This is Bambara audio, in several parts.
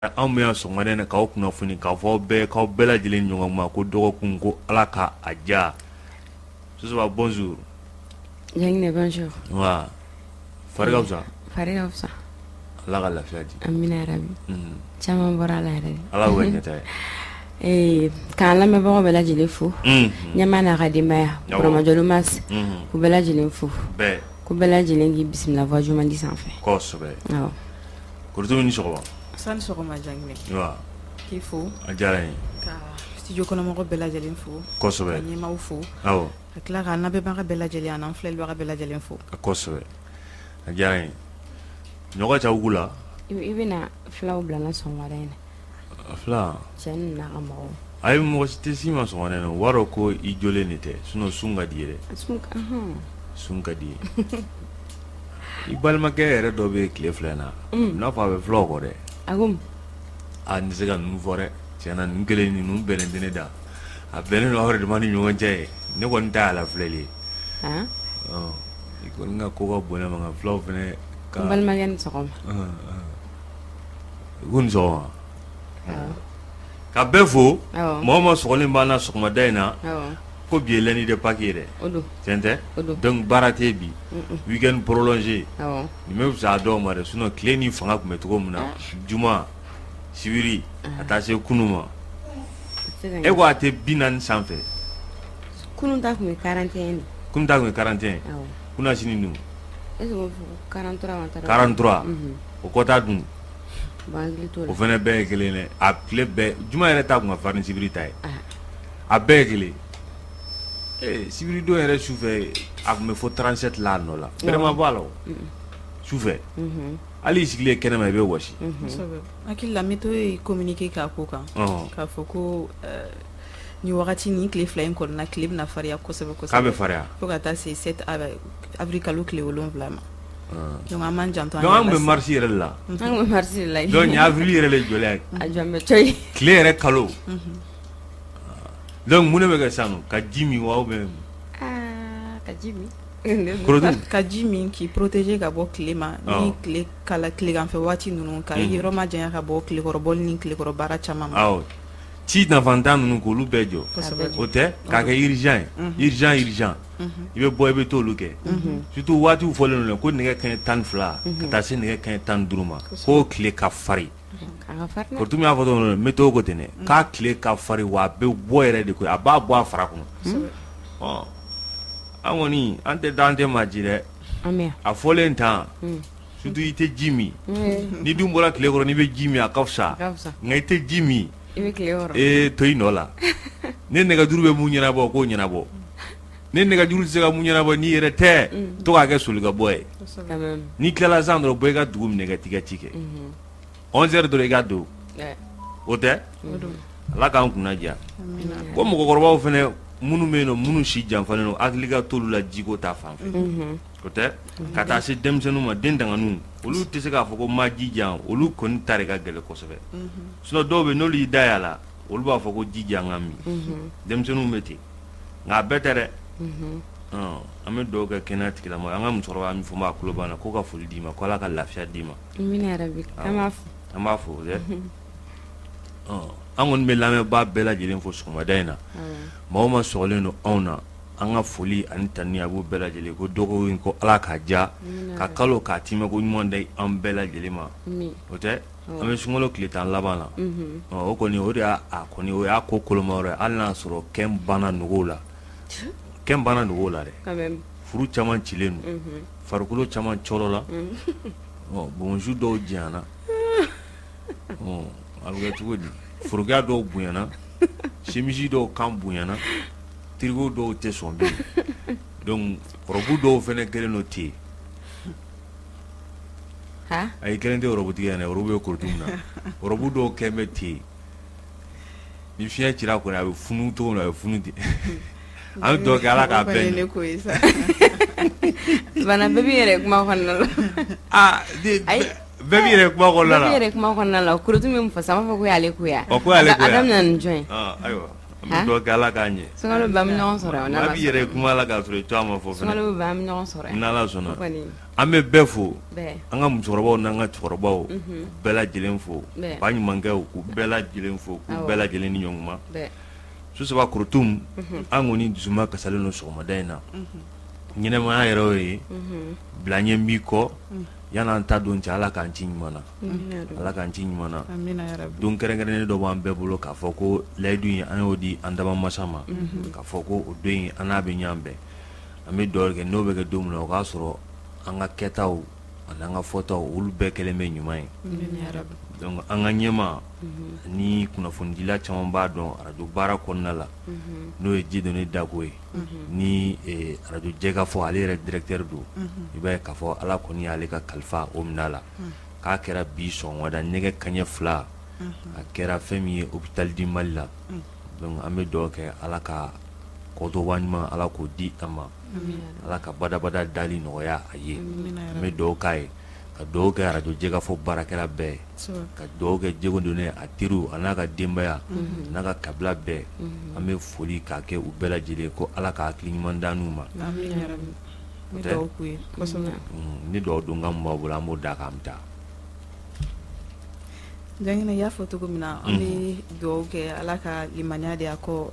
Anw bɛ yan sɔgɔmada in na k'aw kunnafoni k'a fɔ aw bɛɛ k'aw bɛɛ lajɛlen ɲɔgɔn ma ko dɔgɔkun ko Ala ka a diya Sosoba bonjour Janginɛ bonjour nba fari ka fisa fari ka fisa Ala ka lafiya di amina yarabi caman bɔra a la yɛrɛ de Ala k'o kɛ ɲɛtaa ye ee k'an lamɛnbagaw bɛɛ lajɛlen fo ɲɛmaa n'a ka denbaya Burama Jalo Mas k'u bɛɛ lajɛlen fo bɛɛ k'u bɛɛ lajɛlen k'i bisimila voix jumandi sanfɛ kosɛbɛ awɔ Korotumu i ni sɔgɔma Sa ni sɔgɔma Janginɛ nba k'i fo a diyara n ye ka studio kɔnɔmɔgɔw bɛɛ lajɛlen fo kosɛbɛ ka ɲɛmaaw fo awɔ ka tila k'an lamɛnbaga bɛɛ lajɛlen an'an filɛlibaga bɛɛ lajɛlen fo kosɛbɛ a diyara n ye ɲɔ ka ca wugu la i bɛna fulaw bila n na sɔgɔmada in na fila cɛ ninnu n'a ka mɔgɔw ayi mɔgɔ si tɛ s'i ma sɔgɔmada in na u b'a dɔn ko i jɔlen de tɛ sinon sun ka di i ye dɛ sun ka di i ye I balimakɛ yɛrɛ dɔ bɛ tile filɛ na n'a fɔ a bɛ fulaw kɔ dɛ a ko a n tɛ se ka ninnu fɔ dɛ tiɲɛ na ninnu kelen ninnu bɛnnen tɛ ne da a bɛnnen don aw yɛrɛ dama ni ɲɔgɔn cɛ ye ne kɔni ta y'a la filɛli ye i kɔni ka ko ka bon ne ma nka fulaw fana ka n balimakɛ ni sɔgɔma ko ni sɔgɔma ka bɛɛ fo mɔgɔ o maa sɔgɔlen b'an na sɔgɔmada in na ko bi ye lundi de Pâques ye dɛ tiɲɛ tɛ donc baara tɛ bi week-end prolongé nin bɛ fisaya dɔw ma dɛ sinon tile ni fanga tun bɛ cogo min na juma sibiri ka taa se kunun ma e ko a tɛ 40 sanfɛ kunun ta tun ye 41 kunun ta tun ye 41 kunasini dun 43 o kɔta dun o fana bɛɛ ye kelen dɛ a tile bɛɛ juma yɛrɛ ta tun ka farin ni sibiri ta ye a bɛɛ ye kelen ee sibiridon yɛrɛ sufɛ a tun bɛ fo 37 la a nɔ la bɛrɛ ma bɔ a la o sufɛ hali i sigilen kɛnɛma i bɛ wɔsi hakili la météo ye communiqué k'a ko kan k'a fɔ ko ni wagati ni tile fila in kɔnɔna tile bɛna farinya kosɛbɛ kosɛbɛ k'a bɛ farinya fo ka taa se 7 avril kalo tile 7 ma donc an b'an janto an yɛrɛ la donc an bɛ mars yɛrɛ de la an bɛ mars de la donc nin ye avril yɛrɛ de jɔlen ye a jɔn bɛ cɔyi tile yɛrɛ kalo donc mun de bɛ kɛ sisan ka ji min wa ou bien ka ji min ka ji min k'i protéger ka bɔ tile ma ni tile kala tileganfɛ waati ninnu ka yɔrɔ majanya ka bɔ tilekɔrɔbɔli ni tilekɔrɔ baara caman ma ci nafantan ninnu k'olu bɛɛ jɔ o tɛ k'a kɛ urgent ye urgent urgent i bɛ bɔ i bɛ t'olu kɛ surtout waatiw fɔlen don ko nɛgɛ kanɲɛ 12 ka taa se nɛgɛ kanɲɛ 15 ma ko tile ka farin Korotumu y'a fɔ cogo min na météo ko ten dɛ k'a tile ka farin wa a bɛ bɔ yɛrɛ de koyi a b'a bɔ a fara kɔnɔ ɔ an kɔni an tɛ taa an tɛ maa ci dɛ a fɔlen tan surtout i tɛ ji min n'i dun bɔra tile kɔrɔ n'i bɛ ji min a ka fisa nka i tɛ ji min ee to i nɔ la ni nɛgɛjuru bɛ mun ɲɛnabɔ o k'o ɲɛnabɔ ni nɛgɛjuru tɛ se ka mun ɲɛnabɔ n'i yɛrɛ tɛ to k'a kɛ solikabɔ ye n'i tilala sisan dɔrɔn bɔ i ka dugu minɛ ka t'i ka ci kɛ 11 heures dɔrɔn i ka don o tɛ ala k'an kunna diya ko mɔgɔkɔrɔbaw fana minnu bɛ yen nɔ minnu si janfalen don hakili ka t'olu la jiko ta fan fɛ o tɛ ka taa se denmisɛnninw ma den danganiw olu tɛ se k'a fɔ ko ma ji di yan olu kɔni ta de ka gɛlɛn kosɛbɛ sinon dɔw bɛ n'olu y'i da y'a la olu b'a fɔ ko ji di yan n ka min denmisɛnninw bɛ ten nka a bɛɛ tɛ dɛ an bɛ dugawu kɛ kɛnɛya tigilamɔgɔw an ka musokɔrɔba min fɔ a tulo b'an na ko ka foli d'i ma ko ala ka lafiya d'i ma an b'a fo dɛ an kɔni bɛ lamɛnbaa bɛɛ lajɛlen fo sɔgɔmada in na maa o maa sɔgɔlen don anw na an ka foli ani tanuni a b'u bɛɛ lajɛlen ko dɔgɔkun ko ala k'a diya ka kalo k'a timɛ ko ɲuman di an bɛɛ lajɛlen ma o tɛ an bɛ sunkalo tile 10 laban na o kɔni o de y'a kɔni o y'a ko koloma yɔrɔ ye hali n'a sɔrɔ kɛn banna nogow la kɛn banna nogow la dɛ furu caman cilen don farikolo caman cɔrɔ la bonbonsi dɔw janyana a bɛ kɛ cogo di forokiya dɔw bonyana chemise dɔw kan bonyana tricot dɔw tɛ sɔn bilen donc robe dɔw fana kɛlen don ten ayi kelen tɛ robutigi yɛrɛ robe bɛ Korotumu na robe dɔw kɛlen bɛ ten ni fiɲɛ cira kɔni a bɛ funu cogo min na a bɛ funu ten an bɛ dugawu kɛ Ala k'a bɛɛ ɲɛ bana bɛɛ b'i yɛrɛ kuma kɔnɔna la aa bɛɛ b'i yɛrɛ kuma kɔnɔna la bɛɛ b'i yɛrɛ kuma kɔnɔna la Korotumu ye mun fɔ sisan an b'a fɔ ko y'ale ko ya ɔ ko y'ale ko ya a daminɛ ni jɔn ye ayiwa An bɛ dugawu kɛ Ala k'a ɲɛ. Sunkalo bɛ ban an bɛ ɲɔgɔn sɔrɔ yan. Maa b'i yɛrɛ ye kuma la k'a sɔrɔ i tɔgɔ ma fɔ fɛnɛ. Sunkalo bɛ ban an bɛ ɲɔgɔn sɔrɔ yan. N'Ala sɔnna. O kɔni. An bɛ bɛɛ fo. Bɛɛ. An ka musokɔrɔbaw n'an ka cɛkɔrɔbaw. Unhun. Bɛɛ lajɛlen fo. Bɛɛ. Baɲumankɛw k'u bɛɛ lajɛlen fo k'u Awɔ. bɛɛ lajɛlen ni ɲɔguma. Bɛɛ. Su saba Korotumu. Unhun. An kɔni dusuma kasalen don sɔgɔmada in na. Unhun. Ɲɛnɛmaya yɛrɛ y'o ye. Unhun. Bila ɲɛ b'i kɔ. Un. Yan'an ta don cɛ Ala k'an ci ɲuman na. Amina yarabi. Ala k'an ci ɲuman na. Amina yarabi. Don kɛrɛnkɛrɛnnen dɔ b'an bɛɛ bolo k'a fɔ ko layidu in an y'o di an dabamasa ma. Unhun. K'a fɔ ko o don in an n'a bɛ ɲɔgɔn bɛn. An bɛ dugawu kɛ n'o bɛ kɛ don min na o k'a sɔrɔ an ka kɛtaw ani an ka fɔtaw olu bɛɛ kɛlen bɛ ɲuman ye. Amina yarabi. Donc an ka ɲɛmaa ni kunnafonidila caman b'a dɔn arajo baara kɔnɔna la. Unhun. N'o ye Dieudonné Dako ye. Unhun. Ni arajo Jɛkafɔ ale yɛrɛ directeur don. Unhun. I b'a ye k'a fɔ Ala kɔni y'ale ka kalifa o minɛ a la. Un. K'a kɛra bi sɔgɔmada nɛgɛ kanɲɛ 2. Unhun. A kɛra fɛn min ye hôpital du Mali la. Un. Donc an bɛ dugawu kɛ Ala ka kɔtɔba ɲuman Ala k'o di a ma. Amina. Ala ka badabada dali nɔgɔya a ye. Amina An bɛ dugawu k'a ye. Ka dugawu kɛ arajo Jɛkafɔ baarakɛla bɛɛ ye. Kosɛbɛ. Ka dugawu kɛ Dieudonné a teriw a n'a ka denbaya. Unhun. A n'a ka kabila bɛɛ. Unhun. An bɛ foli k'a kɛ u bɛɛ lajɛlen ko Ala ka hakili ɲuman d'an n'u ma. Amina yarabi. O N bɛ tɛ? dugawu k'u ye kosɛbɛ. Unhun, ni dugawu donkan min b'aw bolo an b'o d'a kan an bɛ taa. Janginɛ i y'a fɔ cogo min na an bɛ dugawu kɛ Ala ka limaniya di a kɔ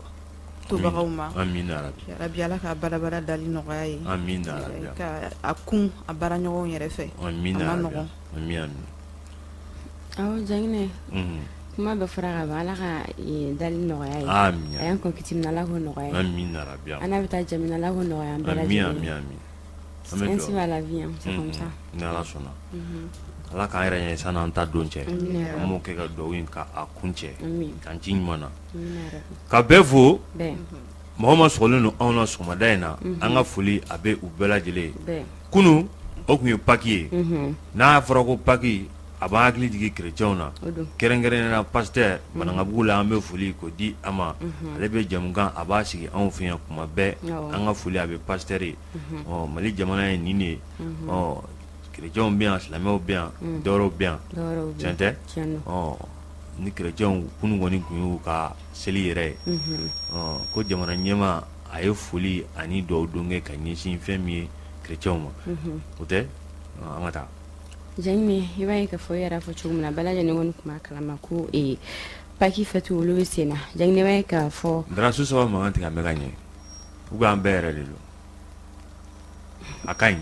tobagaw ma. Amina yarabi. Yarabi Ala ka badabada dali nɔgɔya ye. Amina yarabi. Ka a kun a baaraɲɔgɔnw yɛrɛ fɛ. Amina A ma yarabi. nɔgɔn. Ami ami. Awɔ Janginɛ. Unhun. Kuma bɛɛ fɔra ka ban Ala ka dali nɔgɔya ye. Amina. A y'an kɔn kiti min na Ala k'o nɔgɔya ye. Amina yarabi. An n'a bɛ taa jɛ min na Ala k'o nɔgɔya an bɛɛ Ami lajɛlen ami ye. ami. An bɛ Ainsi dugawu. va la vie hein, c'est comme ça. Ni Ala sɔnna. Ala k'an yɛrɛ ɲɛ san'an ta don cɛ. Amina yarabi. An b'o kɛ ka dugawu in ka a kun cɛ. Ami. K'an ci ɲuman na. Amina yarabi. Ka bɛɛ fo. Bɛɛ. Mɔgɔ ma sɔgɔlen don anw na sɔgɔmada in na. An ka foli a bɛ u bɛɛ lajɛlen ye. Bɛɛ. Kunun o tun ye Pâques ye. Unhun. N'a fɔra ko Pâques a b'an hakili jigin chrétiens na. O don. Kɛrɛnkɛrɛnnenya la pasteur Banankabugu la an bɛ foli k'o di a ma. Ale bɛ jɛmukan a b'a sigi anw fɛ yan kuma bɛɛ. Awɔ. An ka foli a bɛ pasteur ye. Ɔ Mali jamana ye nin de ye. Ɔ chrétiens bɛ yan silamɛw bɛ yan dɔwɛrɛw bɛ yan. Dɔwɛrɛw bɛ Tiɲɛ yan. tɛ? Tiɲɛ don. Ɔ ni chrétiens kunun kɔni tun y'u ka seli yɛrɛ ye. Ɔ ko jamana ɲɛmaa a ye foli ani dugawu don kɛ ka ɲɛsin fɛn min ye chrétiens ma. O tɛ? An ka taa. Janginɛ i b'a ye k'a fɔ i yɛrɛ fɔ cogo min na bɛɛ lajɛlen kɔni tun b'a kalama ko Pâques fête olu bɛ sen na Janginɛ i b'a ye k'a fɔ Dara su saba mankan tigɛ a bɛ ka ɲɛ ou bien an bɛɛ yɛrɛ de don a ka ɲi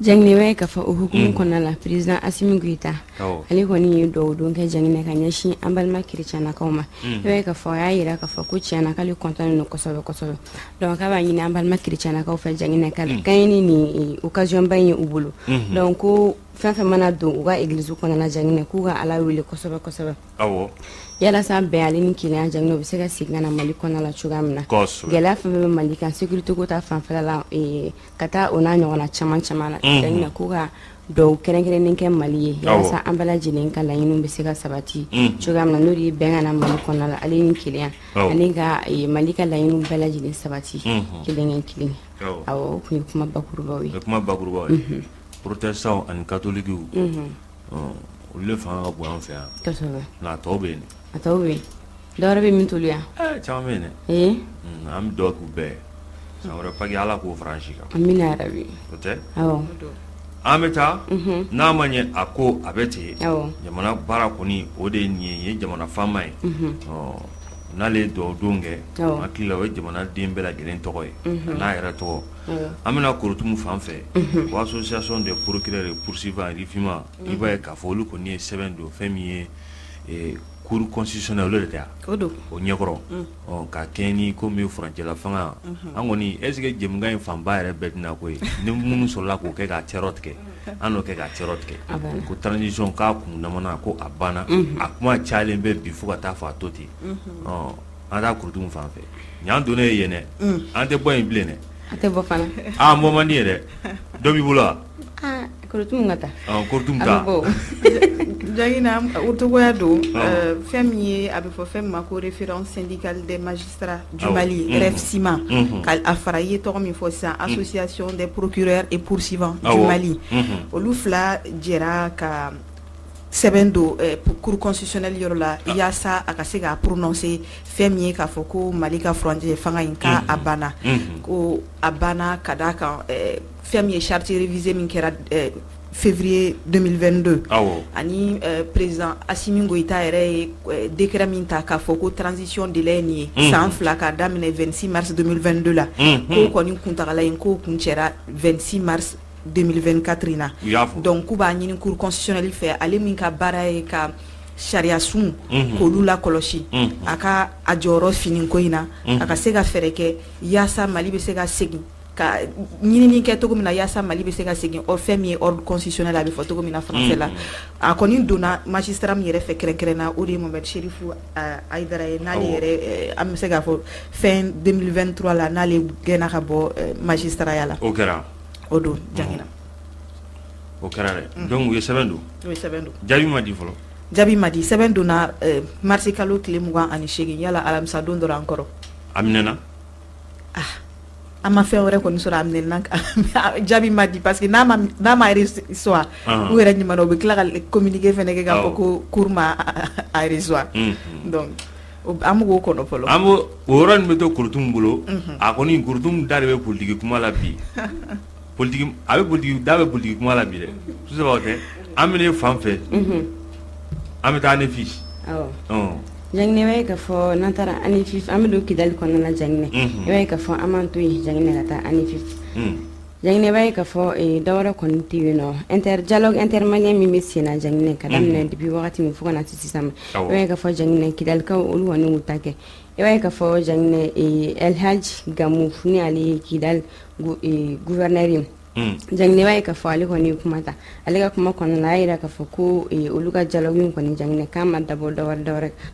Janginɛ i b'a ye k'a fɔ o hukumu kɔnɔna la président Assimi Goïta ale kɔni ye dugawu don kɛ Janginɛ ka ɲɛsin an balima chrétienlakaw ma i b'a ye k'a fɔ a y'a jira k'a fɔ ko tiɲɛ na k'ale content don kosɛbɛ kosɛbɛ donc k'a b'a ɲini an balima chrétienlakaw fɛ Janginɛ ka kɛɲɛ ni nin occasion ba in ye u bolo donc ko fɛn fɛn mana don u ka église kɔnɔna la Janginɛ k'u ka Ala wele kosɛbɛ kosɛbɛ yalasa bɛn ale ni kelenya Janginɛ u bɛ se ka segin ka na Mali kɔnɔna la cogoya min na gɛlɛya fɛn fɛn bɛ Mali kan sécurité ko ta fanfɛla la ka taa o n'a ɲɔgɔnna caman caman na Janginɛ k'u ka dugawu kɛrɛnkɛrɛnnen kɛ Mali ye yalasa an bɛɛ lajɛlen ka laɲiniw bɛ se ka sabati cogoya min na n'o de ye bɛn ka na Mali kɔnɔna la ale ni kelenya ani ka Mali ka laɲiniw bɛɛ lajɛlen sabati kelen kelen awɔ o tun ye kuma bakurubaw ye o ye kuma bakurubaw ye protestants ani catholiques olu de fanga ka bon an fɛ yan kosɛbɛ nka a tɔw bɛ yen a tɔw bɛ yen dɔwɛrɛ bɛ min t'olu ya caman bɛ yen dɛ an bɛ dugawu k'u bɛɛ ye san wɛrɛ Pâques Ala k'o fara an si kan amina yarabi o tɛ awɔ an bɛ taa n'a ma ɲɛ a ko a bɛ ten awɔ jamana baara kɔni o de ye nin ye nin ye jamana faama ye ɔ n'ale ye dugawu don kɛ Awɔ. hakili la o ye jamanaden bɛɛ lajɛlen tɔgɔ ye a n'a yɛrɛ tɔgɔ an bɛna Korotumu fan fɛ o association des procureurs et poursuivants RIFIMA i b'a ye k'a fɔ olu kɔni ye sɛbɛn don fɛn min ye cour constitutionnelle olu de tɛ o don o ɲɛkɔrɔ ɔ ka kɛɲɛ ni ko min ye furancɛla fanga an kɔni est ce que jɛmukan in fanba yɛrɛ bɛɛ tɛna ko ye ni minnu sɔrɔla k'o kɛ k'a cɛrɔ tigɛ an n'o kɛ k'a cɛrɔ tigɛ ko transition k'a kun damana ko a banna a kuma cayalen bɛ bi fo ka taa fɔ a to ten ɔ an taa Korotumu fan fɛ nin y'an donnen ye yen dɛ an tɛ bɔ yen bilen dɛ a tɛ bɔ fana aa mɔ man di ye dɛ dɔ b'i bolo wa Korotumu ka taa Korotumu ta Jangina o togoya don fɛn min ye a bɛ fɔ fɛn min ma ko référence syndicale des magistrats du Mali REFSIMA ka a fara i ye tɔgɔ min fɔ sisan association des procureurs et poursuivants du Mali olu fila jɛra ka Sɛbɛn don cour constitutionnelle yɔrɔ la yaasa a ka se k'a prononcer fɛn min ye k'a fɔ ko Mali ka furancɛ fanga in k'a banna, ko a banna ka d'a kan fɛn min ye charte révisée min kɛra février 2022, awɔ, ani président Assimi Goïta yɛrɛ ye décret min ta k'a fɔ ko transition délai ye nin ye san 2 k'a daminɛ 26 mars 2022 la, k'o kɔni kuntagala in k'o kuncɛra 26 mars 2024 in na. U y'a fɔ. Donc k'u b'a ɲini cour constitutionnelle fɛ, ale min ka baara ye ka sariya sun k'olu lakɔlɔsi, a ka a jɔyɔrɔ fini ko in na, a ka se ka fɛɛrɛ kɛ yaasa Mali bɛ se ka segin ka ɲinini kɛ cogo min na, yaasa Mali bɛ se ka segin fɛn min ye ordre constitutionnel, a bɛ fɔ cogo min na français la. A kɔni donna magistrat min yɛrɛ fɛ kɛrɛnkɛrɛn na, o de ye Mohamed Chérif Haïdara ye, n'ale yɛrɛ an bɛ se k'a fɔ fin 2023 la n'ale gɛnna ka bɔ magistrat ya la. O kɛra. O don Jangina. O kɛra dɛ. Donc u ye sɛbɛn don. U ye sɛbɛn don. Jaabi ma di fɔlɔ. Jaabi ma di. Sɛbɛn donna mars kalo tile 28, yala alamisa don dɔrɔn an kɔrɔ. A minɛna. Ah, an ma fɛn wɛrɛ kɔni sɔrɔ a minɛna, jaabi ma di, parce que n'a ma reçoit, u yɛrɛ ɲuman u bɛ tila ka communiqué fɛnɛ kɛ k'a fɔ ko cour ma a reçoit. Donc an b'o kɔnɔ fɔlɔ. An b'o o yɔrɔ nin bɛ to Korotumu bolo. A kɔni Korotumu da de bɛ politique kuma la bi. Politique a bɛ politique da bɛ politique kuma la bi dɛ. Sisan o tɛ an bɛ ne fan fɛ. An bɛ taa Anefis. Awɔ. Janginɛ, i b'a ye k'a fɔ n'an taara Anefis, an bɛ don Kidali kɔnɔna na Janginɛ. I b'a ye k'a fɔ an b'an to yen Janginɛ ka taa Anefis. Janginɛ, i b'a ye k'a fɔ dɔwɛrɛ kɔni tɛ yen nɔ, inter dialogue intermalien min bɛ sen na Janginɛ, ka daminɛ depuis wagati min fo ka na se sisan ma. I b'a ye k'a fɔ Janginɛ, Kidalikaw olu kɔni y'u ta kɛ. I b'a ye k'a fɔ Janginɛ, El Hadj Gamou ni ale ye Kidal gouverneur ye. Janginɛ, i b'a ye k'a fɔ ale kɔni ye kuma ta. Ale ka kuma kɔnɔna na, a y'a jira k'a fɔ ko olu ka dialogue in kɔni Janginɛ k'a ma dabɔ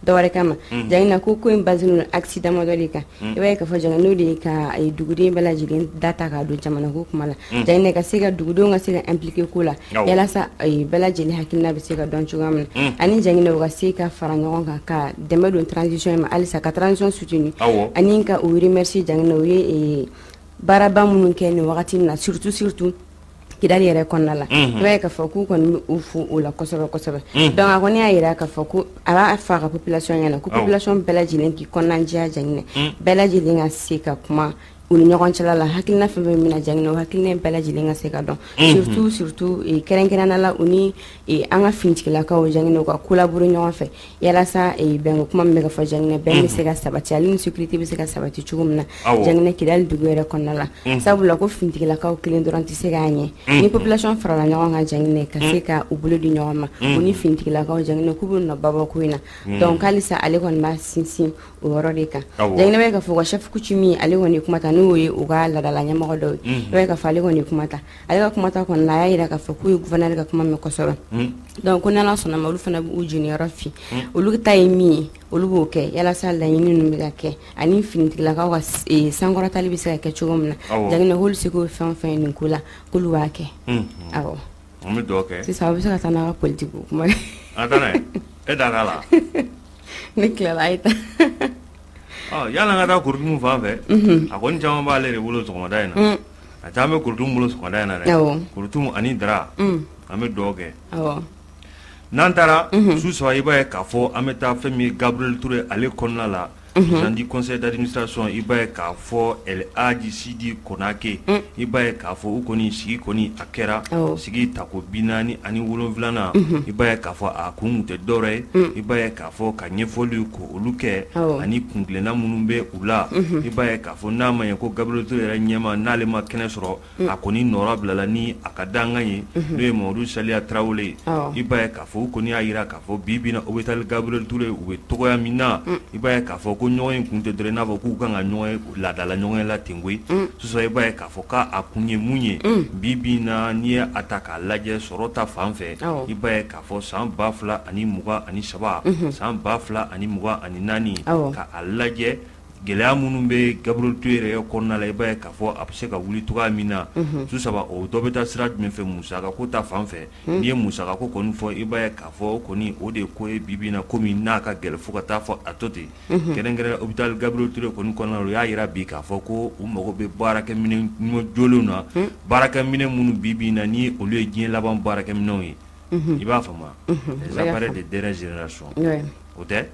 dɔwɛrɛ kama. Janginɛ ko in basé don axe damadɔ de kan. I b'a ye k'a fɔ Janginɛ, n'o de ye ka duguden bɛɛ lajɛlen da ta k'a don jamana ko kuma la. Janginɛ, ka se ka dugudenw ka se ka impliquer ko la yalasa bɛɛ lajɛlen hakilina bɛ se ka dɔn cogoya min na, ani Janginɛ u ka se ka fara ɲɔgɔn kan ka dɛmɛ don transition in ma halisa, ka transition soutenir, ani ka u remercier Janginɛ, u ye baaraba minnu kɛ nin wagati in na, surtout Kidali yɛrɛ kɔnɔna la. I b'a ye k'a fɔ k'u kɔni bɛ u fo o la kosɛbɛ kosɛbɛ. Donc a kɔni y'a jira k'a fɔ ko a b'a fɔ a ka population ɲɛna ko population bɛɛ lajɛlen k'i kɔnɔnajɛya Janginɛ, bɛɛ lajɛlen ka se ka kuma u ni ɲɔgɔn cɛla la, hakilina fɛn fɛn bɛna Janginɛ, o hakilina bɛɛ lajɛlen ka se ka dɔn, surtout kɛrɛnkɛrɛnnenya la u ni an ka finitigilakaw Janginɛ, u ka collaborer ɲɔgɔn fɛ yalasa bɛnko kuma min bɛ ka fɔ Janginɛ, bɛn bɛ se ka sabati, ale ni sécurité bɛ se ka sabati cogo min na Janginɛ, Kidali dugu yɛrɛ kɔnɔna la. Sabula ko finitigilakaw kelen dɔrɔn tɛ se k'a ɲɛ, ni population farala ɲɔgɔn kan Janginɛ, ka se ka u bolo di ɲɔgɔn ma, u ni finitigilakaw Janginɛ, k'u bɛ nɔba bɔ ko in na. Donc halisa ale kɔni b'a sinsin o yɔrɔ de kan. Janginɛ, bɛ k'a fɔ u ka chef coutumier, ale kɔni ye kuma ta, n'o ye u ka laadala ɲɛmɔgɔ dɔw ye. I b'a ye k'a fɔ ale kɔni ye kuma ta. Ale ka kuma ta kɔnɔna, a y'a jira k'a fɔ k'u ye gouverneur ka kuma mɛn kosɛbɛ. Donc ko n'Ala sɔnna ma, olu fana b'u jeniyɔrɔ fin, olu ta ye min ye, olu b'o kɛ yalasa laɲini ninnu bɛ ka kɛ ani finitigilakaw ka sankɔrɔtali bɛ se ka kɛ cogo min na. Janginɛ, k'olu se k'o fɛn o fɛn ye nin ko la, k'olu b'a kɛ. Awɔ. An bɛ dugawu kɛ. Sisan a bɛ se ka taa n'a ka politique kuma ye. An taa n'a ye. E da t'a la. Ne tilala, a ye taa. Yanni an ka taa Korotumu fan fɛ, a kɔni caman b'ale de bolo sɔgɔmada in na. A caman bɛ Korotumu bolo sɔgɔmada in na dɛ. Korotumu ani Dara, an bɛ dugawu kɛ. N'an taara su saba, i b'a ye k'a fɔ an bɛ taa fɛn min ye Gabriel Touré ale kɔnɔna la, président du conseil d'administration, i b'a ye k'a fɔ El Hadji Sidi Konake, i b'a ye k'a fɔ u kɔni sigi kɔni a kɛra sigi tako 47nan. I b'a ye k'a fɔ a kun tɛ dɔwɛrɛ ye, i b'a ye k'a fɔ ka ɲɛfɔli ko olu kɛ ani kuntilenna minnu bɛ u la. I b'a ye k'a fɔ n'a ma ɲɛ ko Gabriel Touré yɛrɛ ɲɛma n'ale ma kɛnɛ sɔrɔ, a kɔni nɔrɔ bilala ni a ka dankan ye, n'o ye Mamadu Saliya Tarawele ye. I b'a ye k'a fɔ u kɔni y'a jira k'a fɔ bi bi in na hôpital Gabriel Touré u bɛ togoya min na, i b'a ye k'a fɔ ko ɲɔgɔn ye kun tɛ dɔrɔn i n'a fɔ k'u kan ka ɲɔgɔn ye laadala ɲɔgɔn ye la ten koyi. Sisan i b'a ye k'a fɔ k'a kun ye mun ye bi bi in na, n'i ye a ta k'a lajɛ sɔrɔ ta fan fɛ, i b'a ye k'a fɔ san 2023, san 2024, ka a lajɛ gɛlɛya minnu bɛ Gabriel Touré yɛrɛ kɔnɔna la, i b'a ye k'a fɔ a bɛ se ka wuli cogoya min na su saba, o dɔ bɛ taa sira jumɛn fɛ musaka ko ta fan fɛ. N'i ye musaka ko kɔni fɔ, i b'a ye k'a fɔ kɔni o de ko ye bi bi in na komi n'a ka gɛlɛn fo ka taa fɔ a to ten. Kɛrɛnkɛrɛn hôpital Gabriel Touré kɔni kɔnɔna la, u y'a jira bi k'a fɔ ko u mago bɛ baarakɛminɛn jolenw na, baarakɛminɛn minnu bi bi in na ni olu ye diɲɛ laban baarakɛminɛnw ye. I b'a faamu, les appareils de dernière génération, o tɛ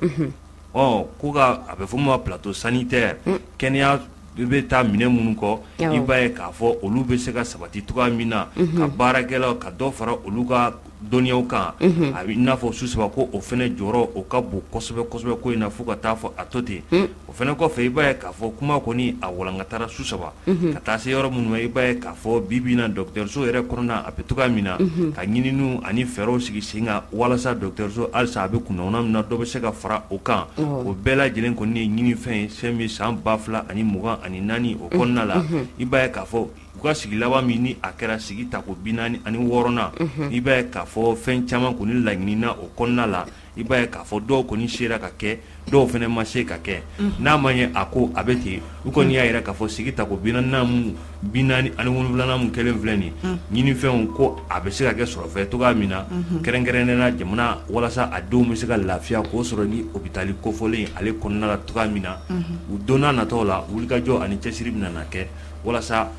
ɔ ko ka a bɛ fɔ min ma plateau sanitaire, kɛnɛya bɛ taa minɛn minnu kɔ, i b'a ye k'a fɔ olu bɛ se ka sabati cogoya min na, ka baarakɛlaw ka dɔ fara olu ka dɔnniyaw kan, a bɛ i n'a fɔ su saba ko o fana jɔyɔrɔ o ka bon kosɛbɛ kosɛbɛ ko in na, fo ka taa fɔ a to ten. O fana kɔfɛ, i b'a ye k'a fɔ kuma kɔni a walankatara su saba ka taa se yɔrɔ minnu ma. I b'a ye k'a fɔ bi bi in na, dɔgɔtɔrɔso yɛrɛ kɔnɔna a bɛ cogoya min na, ka ɲininiw ani fɛɛrɛw sigi sen kan walasa dɔgɔtɔrɔso halisa a bɛ kunna min na, dɔ bɛ se ka fara o kan. O bɛɛ lajɛlen kɔni ye ɲinifɛn ye, fɛn min san 2024 o kɔnɔna la, i b'a ye k'a fɔ u ka sigi laban min ni a kɛra sigi tako 46nan, i b'a ye k'a fɔ fɛn caman kɔni laɲinina o kɔnɔna la. I b'a ye k'a fɔ dɔw kɔni sera ka kɛ, dɔw fana ma se ka kɛ. N'a ma ɲɛ a ko a bɛ ten, u kɔni y'a jira k'a fɔ sigi tako 47nan min kɛlen filɛ nin, ɲinifɛnw ko a bɛ se ka kɛ sɔrɔfɛn cogoya min na, kɛrɛnkɛrɛnnen na jamana, walasa a denw bɛ se ka lafiya k'o sɔrɔ ni hôpital kofɔlen ale kɔnɔna la cogoya min na. U don nataw la, wulikajɔ ani cɛsiri bɛna na kɛ walasa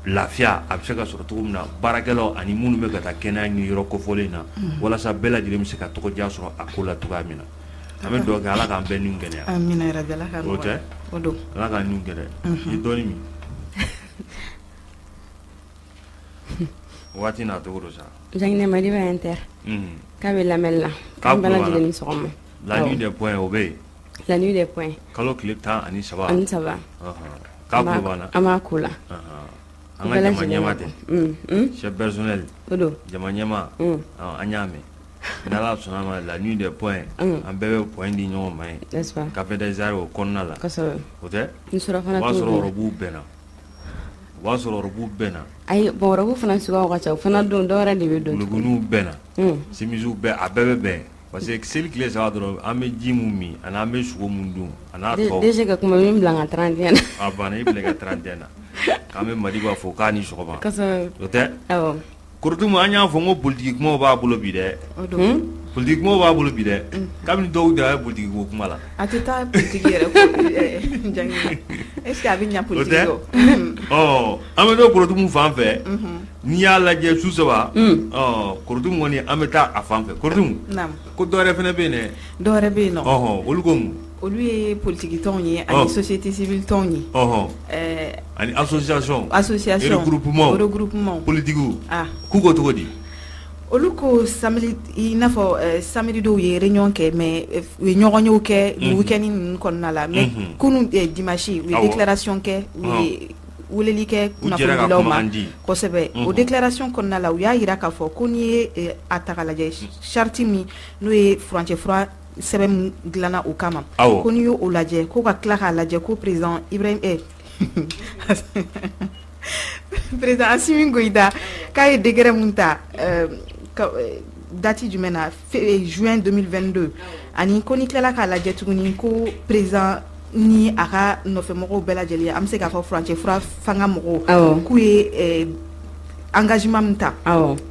lafiya a bɛ se ka sɔrɔ cogo min na, baarakɛlaw ani minnu bɛ ka taa kɛnɛya ɲini yɔrɔ kofɔlen na, walasa bɛɛ lajɛlen bɛ se ka tɔgɔdiya sɔrɔ a ko la cogoya min na. An bɛ dugawu kɛ, Ala k'an bɛɛ ni gɛlɛya. O tɛ, Ala k'an ni gɛlɛya. I dɔɔnin min waati n'a cogo don sa. Janginɛ Madiba Inter k'a bɛ lamɛnni la, k'an bɛɛ lajɛlen ni sɔgɔma. La nuit des points, o bɛ yen. La nuit des points. Kalo tile 13. Ani saba. K'a tulo b'an na. An b'a ko la. An ka jama ɲɛmaa tɛ, chef personnel. O don. Jama ɲɛmaa, an y'a mɛn. N'Ala sɔnna ma, la nuit des points, an bɛɛ bɛ point di ɲɔgɔn ma yen. N'est-ce pas? Café des Arts o kɔnɔna la. Kosɛbɛ. O tɛ? Ni surafana O b'a sɔrɔ robe bɛnna. O b'a sɔrɔ robe bɛnna. Ayi, bon, robe fana suguyaw ka ca. O fana don, dɔwɛrɛ de bɛ don. Dulokiniw bɛnna. Chemisew bɛɛ, a bɛɛ bɛ bɛn. Parce que seli tile 3 dɔrɔn, an bɛ ji min min ani an bɛ sogo min dun a n'a tɔ. DG ka kuma min bila n ka 31 na. A banna, i bila i ka 31 na. K'an bɛ Madiba fo k'a ni sɔgɔma. Kosɛbɛ. O tɛ? Awɔ. Korotumu, an y'a fɔ n ko politique kumaw b'a bolo bi dɛ. O don. Politique kumaw b'a bolo bi dɛ. Kabini dɔw da a ye politique ko kuma la. A tɛ taa politique yɛrɛ kɔ, Janginɛ. Est ce que a bɛ ɲɛ O politique tɛ? kɔ? Ɔ, an bɛ to Korotumu fan fɛ. N'i y'a lajɛ su saba, ɔ, Korotumu kɔni, an bɛ taa a fan fɛ. Korotumu. Naamu. Ko dɔwɛrɛ fana bɛ yen dɛ. Dɔwɛrɛ bɛ yen nɔ. Ɔhɔn, olu ko mun? Olu ye politique tɔnw ye ani société civile tɔnw ye. Ɔhɔn. Ani association. Association. Regroupement. Regroupement. Politique. K'u ko cogo di? Olu ko samedi, i n'a fɔ samedi dɔw ye réunion kɛ, mais u ye ɲɔgɔnyew kɛ nin week-end ninnu kɔnɔna la, mais kunun dimanche u ye déclaration kɛ, u ye weleli kɛ kunnafonidilaw ma kosɛbɛ. O déclaration kɔnɔna la, u y'a jira k'a fɔ ko n'i ye a ta k'a lajɛ, charte min n'o ye furancɛ fura sɛbɛn min dilanna o kama, ko n'i y'o lajɛ, ko ka tila k'a lajɛ ko président Ibrahim président Assimi Goïta k'a ye décret mun ta date jumɛn na, juin 2022, ani ko n'i tilala k'a lajɛ tuguni ko président ni a ka nɔfɛmɔgɔw bɛɛ lajɛlen, an bɛ se k'a fɔ furancɛ fura fanga mɔgɔw, k'u ye engagement min ta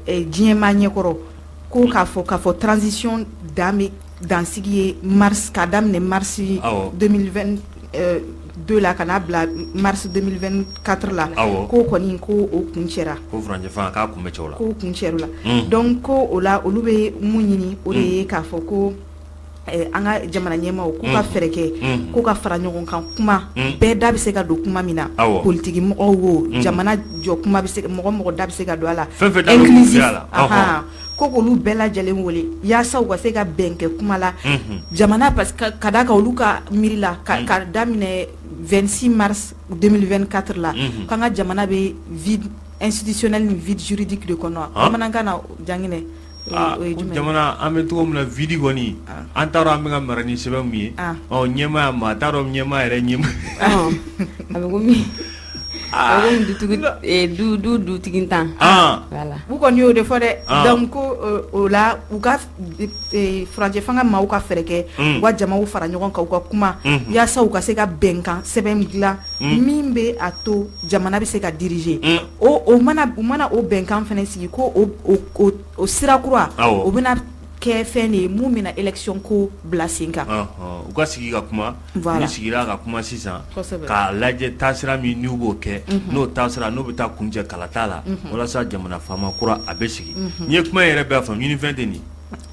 diɲɛmaa ɲɛkɔrɔ, ko k'a fɔ transition dan bɛ dansigi ye mars, k'a daminɛ mars 2022 la ka n'a bila mars 2024 la, k'o kɔni ko o kuncɛra. Ko furancɛ fanga k'a kun bɛ cɛw la. K'o kuncɛra la. Donc ko o la, olu bɛ mun ɲini, o de ye k'a fɔ ko an ka jamana ɲɛmaaw k'u ka fɛɛrɛ kɛ k'u ka fara ɲɔgɔn kan, kuma bɛɛ da bɛ se ka don kuma min na, politiki mɔgɔw wo, jamana jɔ kuma bɛ se, mɔgɔ mɔgɔ da bɛ se ka don a la. Fɛn fɛn da bɛ a la, ko k'olu bɛɛ lajɛlen wele yaasa u ka se ka bɛn kɛ kuma la jamana, parce que ka d'a kan olu ka miiri la, ka daminɛ 26 mars 2024 la, k'an ka jamana bɛ vide institutionnel ni vide juridique de kɔnɔ. Bamanankan na, Janginɛ? Jamana an bɛ cogo min na, vide kɔni, an t'a dɔn an bɛ ka mara ni sɛbɛn min ye. Ɔ, ɲɛmaa, maa t'a dɔn ɲɛmaa yɛrɛ ɲɛmaa. A bɛ komi du dutigi tan. Voilà, u kɔni y'o de fɔ dɛ. Donc ko o la, u ka furancɛ fanga maaw ka fɛɛrɛ kɛ u ka jamaw fara ɲɔgɔn kan, u ka kuma yaasa u ka se ka bɛnkan sɛbɛn dilan min bɛ a to jamana bɛ se ka diriger. O mana u mana o bɛnkan fana sigi, ko o sira kura o bɛna kɛ fɛn de ye mun bɛna élection ko bila sen kan. U ka sigi ka kuma, ni sigira ka kuma sisan k'a lajɛ taasira min n'u b'o kɛ, n'o taasira n'o bɛ taa kuncɛ kalata la, walasa jamana faama kura a bɛ sigi. N'i ye kuma yɛrɛ bɛɛ faamu, ɲinifɛn tɛ nin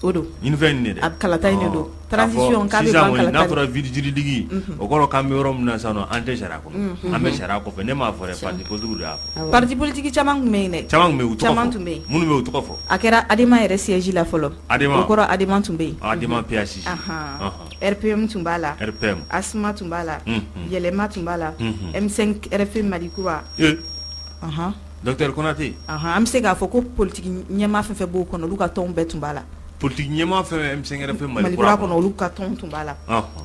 o don, ɲinifɛn nin de dɛ, a kalata in de don, transition k'a bɛ ban kalata, n'a fɔra vide juridique, o kɔrɔ k'an bɛ yɔrɔ min na sisan nɔ, an tɛ sariya kɔnɔ, an bɛ sariya kɔfɛ. Ne m'a fɔ dɛ, parti politique de y'a fɔ. Parti politique caman tun bɛ yen dɛ, caman tun bɛ yen, u tɔgɔ fɔ, minnu bɛ yen u tɔgɔ fɔ. A kɛra ADEMA yɛrɛ siège la fɔlɔ, ADEMA, o kɔrɔ ADEMA tun bɛ yen, ADEMA PASJ, RPM tun b'a la, RPM, ASMA tun b'a la, Yɛlɛma tun b'a la, M5 RFP Mali kura, Docteur Konate, an bɛ se k'a fɔ ko politique ɲɛmaa fɛn fɛn b'o kɔnɔ, olu ka tɔnw bɛɛ tun b'a la. Politique ɲɛmaa fɛn fɛn M5 RFP Mali kura kɔnɔ, olu ka tɔnw tun b'a la.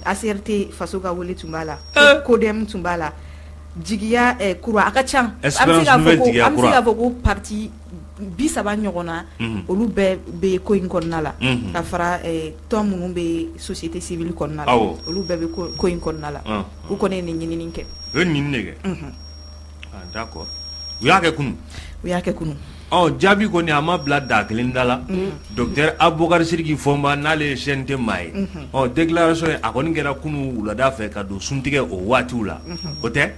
ACRT Faso ka wele tun b'a la, CODEM tun b'a la, Jigiya kura, a ka ca. An bɛ se k'a fɔ ko parti 30 ɲɔgɔn na, olu bɛɛ bɛ ko in kɔnɔna la, ka fara tɔn minnu bɛ société civile kɔnɔna la, olu bɛɛ bɛ ko in kɔnɔna la. U kɔni ye nin ɲinini kɛ. U ye nin de kɛ. D'accord, u y'a kɛ kunun, u y'a kɛ kunun. Ɔ, jaabi kɔni a ma bila da kelen da la. Docteur Abubakar Sidiki Fɔnba, n'ale ye CNT maa ye, ɔ, déclaration a kɔni kɛra kunun wulada fɛ ka don suntigɛ o waatiw la, o tɛ.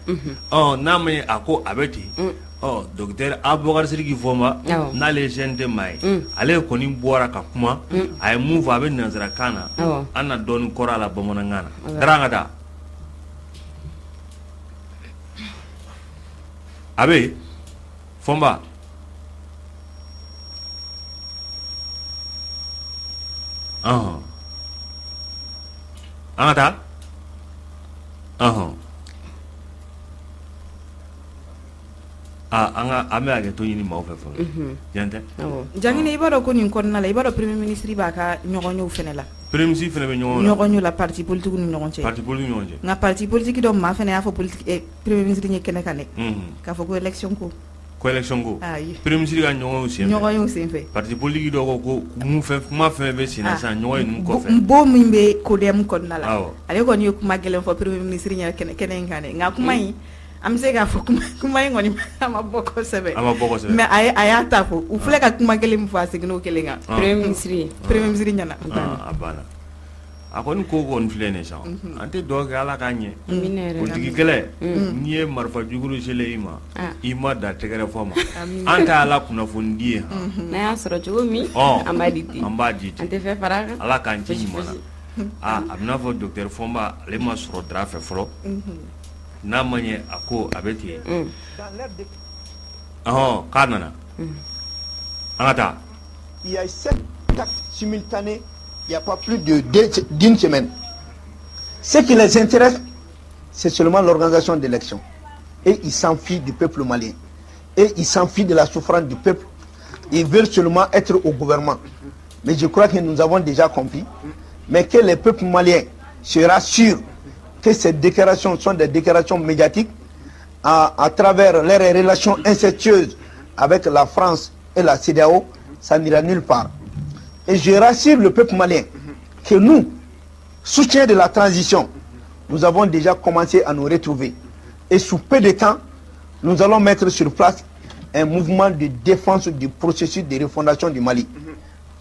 Ɔ, n'a ma a ko a bɛ ten. Ɔ, docteur Abubakar Sidiki Fɔnba, n'ale ye CNT maa ye, ale kɔni bɔra ka kuma. A ye mun fɔ, a bɛ nansarakan na, an na dɔɔnin kɔrɔ a la bamanankan na. Dara, an ka taa. A bɛ Fɔnba. An ka taa. An ka an bɛ hakɛto ɲini maaw fɛ fɔlɔ, tiɲɛ tɛ? Jaginɛ, i b'a dɔn ko nin kɔnɔna la, i b'a dɔn premier ministre b'a ka ɲɔgɔnyew fana la. Premier ministre fana bɛ ɲɔgɔn ɲɔgɔnyew la parti politique ni ɲɔgɔn cɛ. Parti politique ni ɲɔgɔn cɛ. Nka parti politique dɔ maa fana y'a fɔ premier ministre ye kɛnɛ kan dɛ, k'a fɔ ko élection ko. Ko élection ko. Ayi. Premier ministre ka ɲɔgɔnyew senfɛ. Ɲɔgɔnyew senfɛ. Parti politique dɔ ko mun fɛn kuma fɛn bɛ sen na sisan ɲɔgɔnye ninnu kɔfɛ. Bon min bɛ CODEM kɔnɔna la. Awɔ. Ale kɔni ye kuma gɛlɛn fɔ premier ministre ɲɛna kɛnɛ in kan dɛ, nka kuma in, an bɛ se k'a fɔ kuma in kɔni a ma bɔ kosɛbɛ. A ma bɔ kosɛbɛ. Mais a y'a ta fɔ. U filɛ ka kuma kelen min fɔ, a seginna o kelen kan. Premier ministre. Premier ministre ɲɛna. A banna. A kɔni ko kɔni filɛ nin sisan, an tɛ dugawu kɛ Ala k'a ɲɛ. Politique kɛlɛ, n'i ye marifa jugu selen i ma, i ma da tɛgɛrɛ fɔ ma. An ta Ala kunnafoni di ye. N'a y'a sɔrɔ cogo min, an b'a di ten. An b'a di ten. An tɛ fɛn fara a kan. Ala k'an ci ɲuman na. A bɛ n'a fɔ docteur Fɔnba, ale ma sɔrɔ Dara fɛ fɔlɔ. N'a ma ɲɛ a ko a bɛ ten. Ɔhɔn, k'a nana. An ka taa. Il y a 7 actes simultanés, il n'y a pas plus d'une semaine. Ce qui les intéresse, c'est seulement l'organisation d'élections. Et ils s'en fichent du peuple malien. Et ils s'en fichent de la souffrance du peuple. Ils veulent seulement être au gouvernement. Mais je crois que nous avons déjà compris. Mais que les peuples maliens se rassurent que ces déclarations sont des déclarations médiatiques à travers leurs relations incestueuses avec la France et la CEDEAO, ça n'ira nulle part. Et je rassure le peuple malien que nous, soutien de la transition, nous avons déjà commencé à nous retrouver. Et sous peu de temps, nous allons mettre sur place un mouvement de défense du processus de refondation du Mali.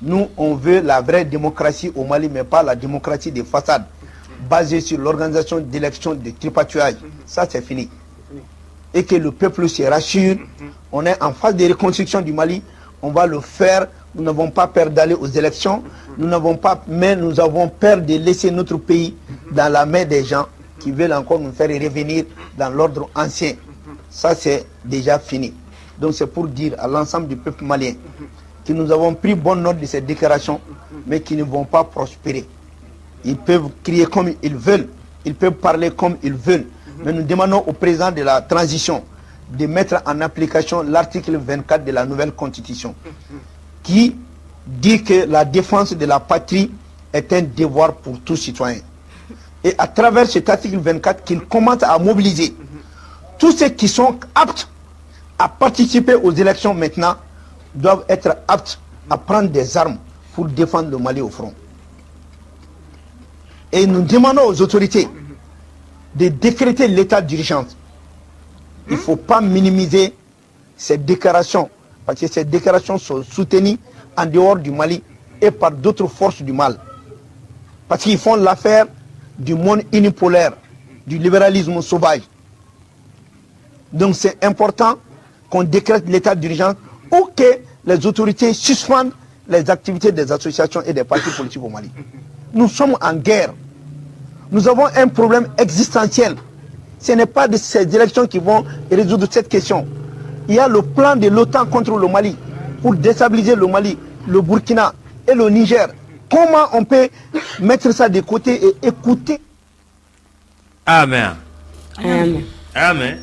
Nous, on veut la vraie démocratie au Mali, mais pas la démocratie de façade, basée sur l'organisation d'élections de tripatouillage. Ça, c'est fini. Et que le peuple se rassure. On est en phase de reconstruction du Mali. On va le faire. Nous n'avons pas peur d'aller aux élections. Nous n'avons pas, mais nous avons peur de laisser notre pays dans la main des gens qui veulent encore nous faire revenir dans l'ordre ancien. Ça, c'est déjà fini. Donc, c'est pour dire à l'ensemble du peuple malien que nous avons pris bonne note de ces déclarations, mais qui ne vont pas prospérer. Ils peuvent crier comme ils veulent, ils peuvent parler comme ils veulent, mais nous demandons au président de la transition de mettre en application l'article 24 de la nouvelle constitution, qui dit que la défense de la patrie est un devoir pour tout citoyen. Et à travers cet article 24, qu'il commence à mobiliser tous ceux qui sont aptes à participer aux élections maintenant doivent être aptes à prendre des armes pour défendre le Mali au front. Et nous demandons aux autorités de décréter l'état d'urgence. Il ne faut pas minimiser ces déclarations, parce que ces déclarations sont soutenues en dehors du Mali et par d'autres forces du mal. Parce qu'ils font l'affaire du monde unipolaire, du libéralisme sauvage. Donc c'est important qu'on décrète l'état d'urgence ou que les autorités suspendent les activités des associations et des partis politiques au Mali. Nous sommes en guerre. Nous avons un problème existentiel. Ce n'est pas de ces élections qui vont résoudre cette question. Il y a le plan de l'OTAN contre le Mali pour déstabiliser le Mali, le Burkina et le Niger. Comment on peut mettre ça de côté et écouter? Amen. Amen. A y'a mɛn.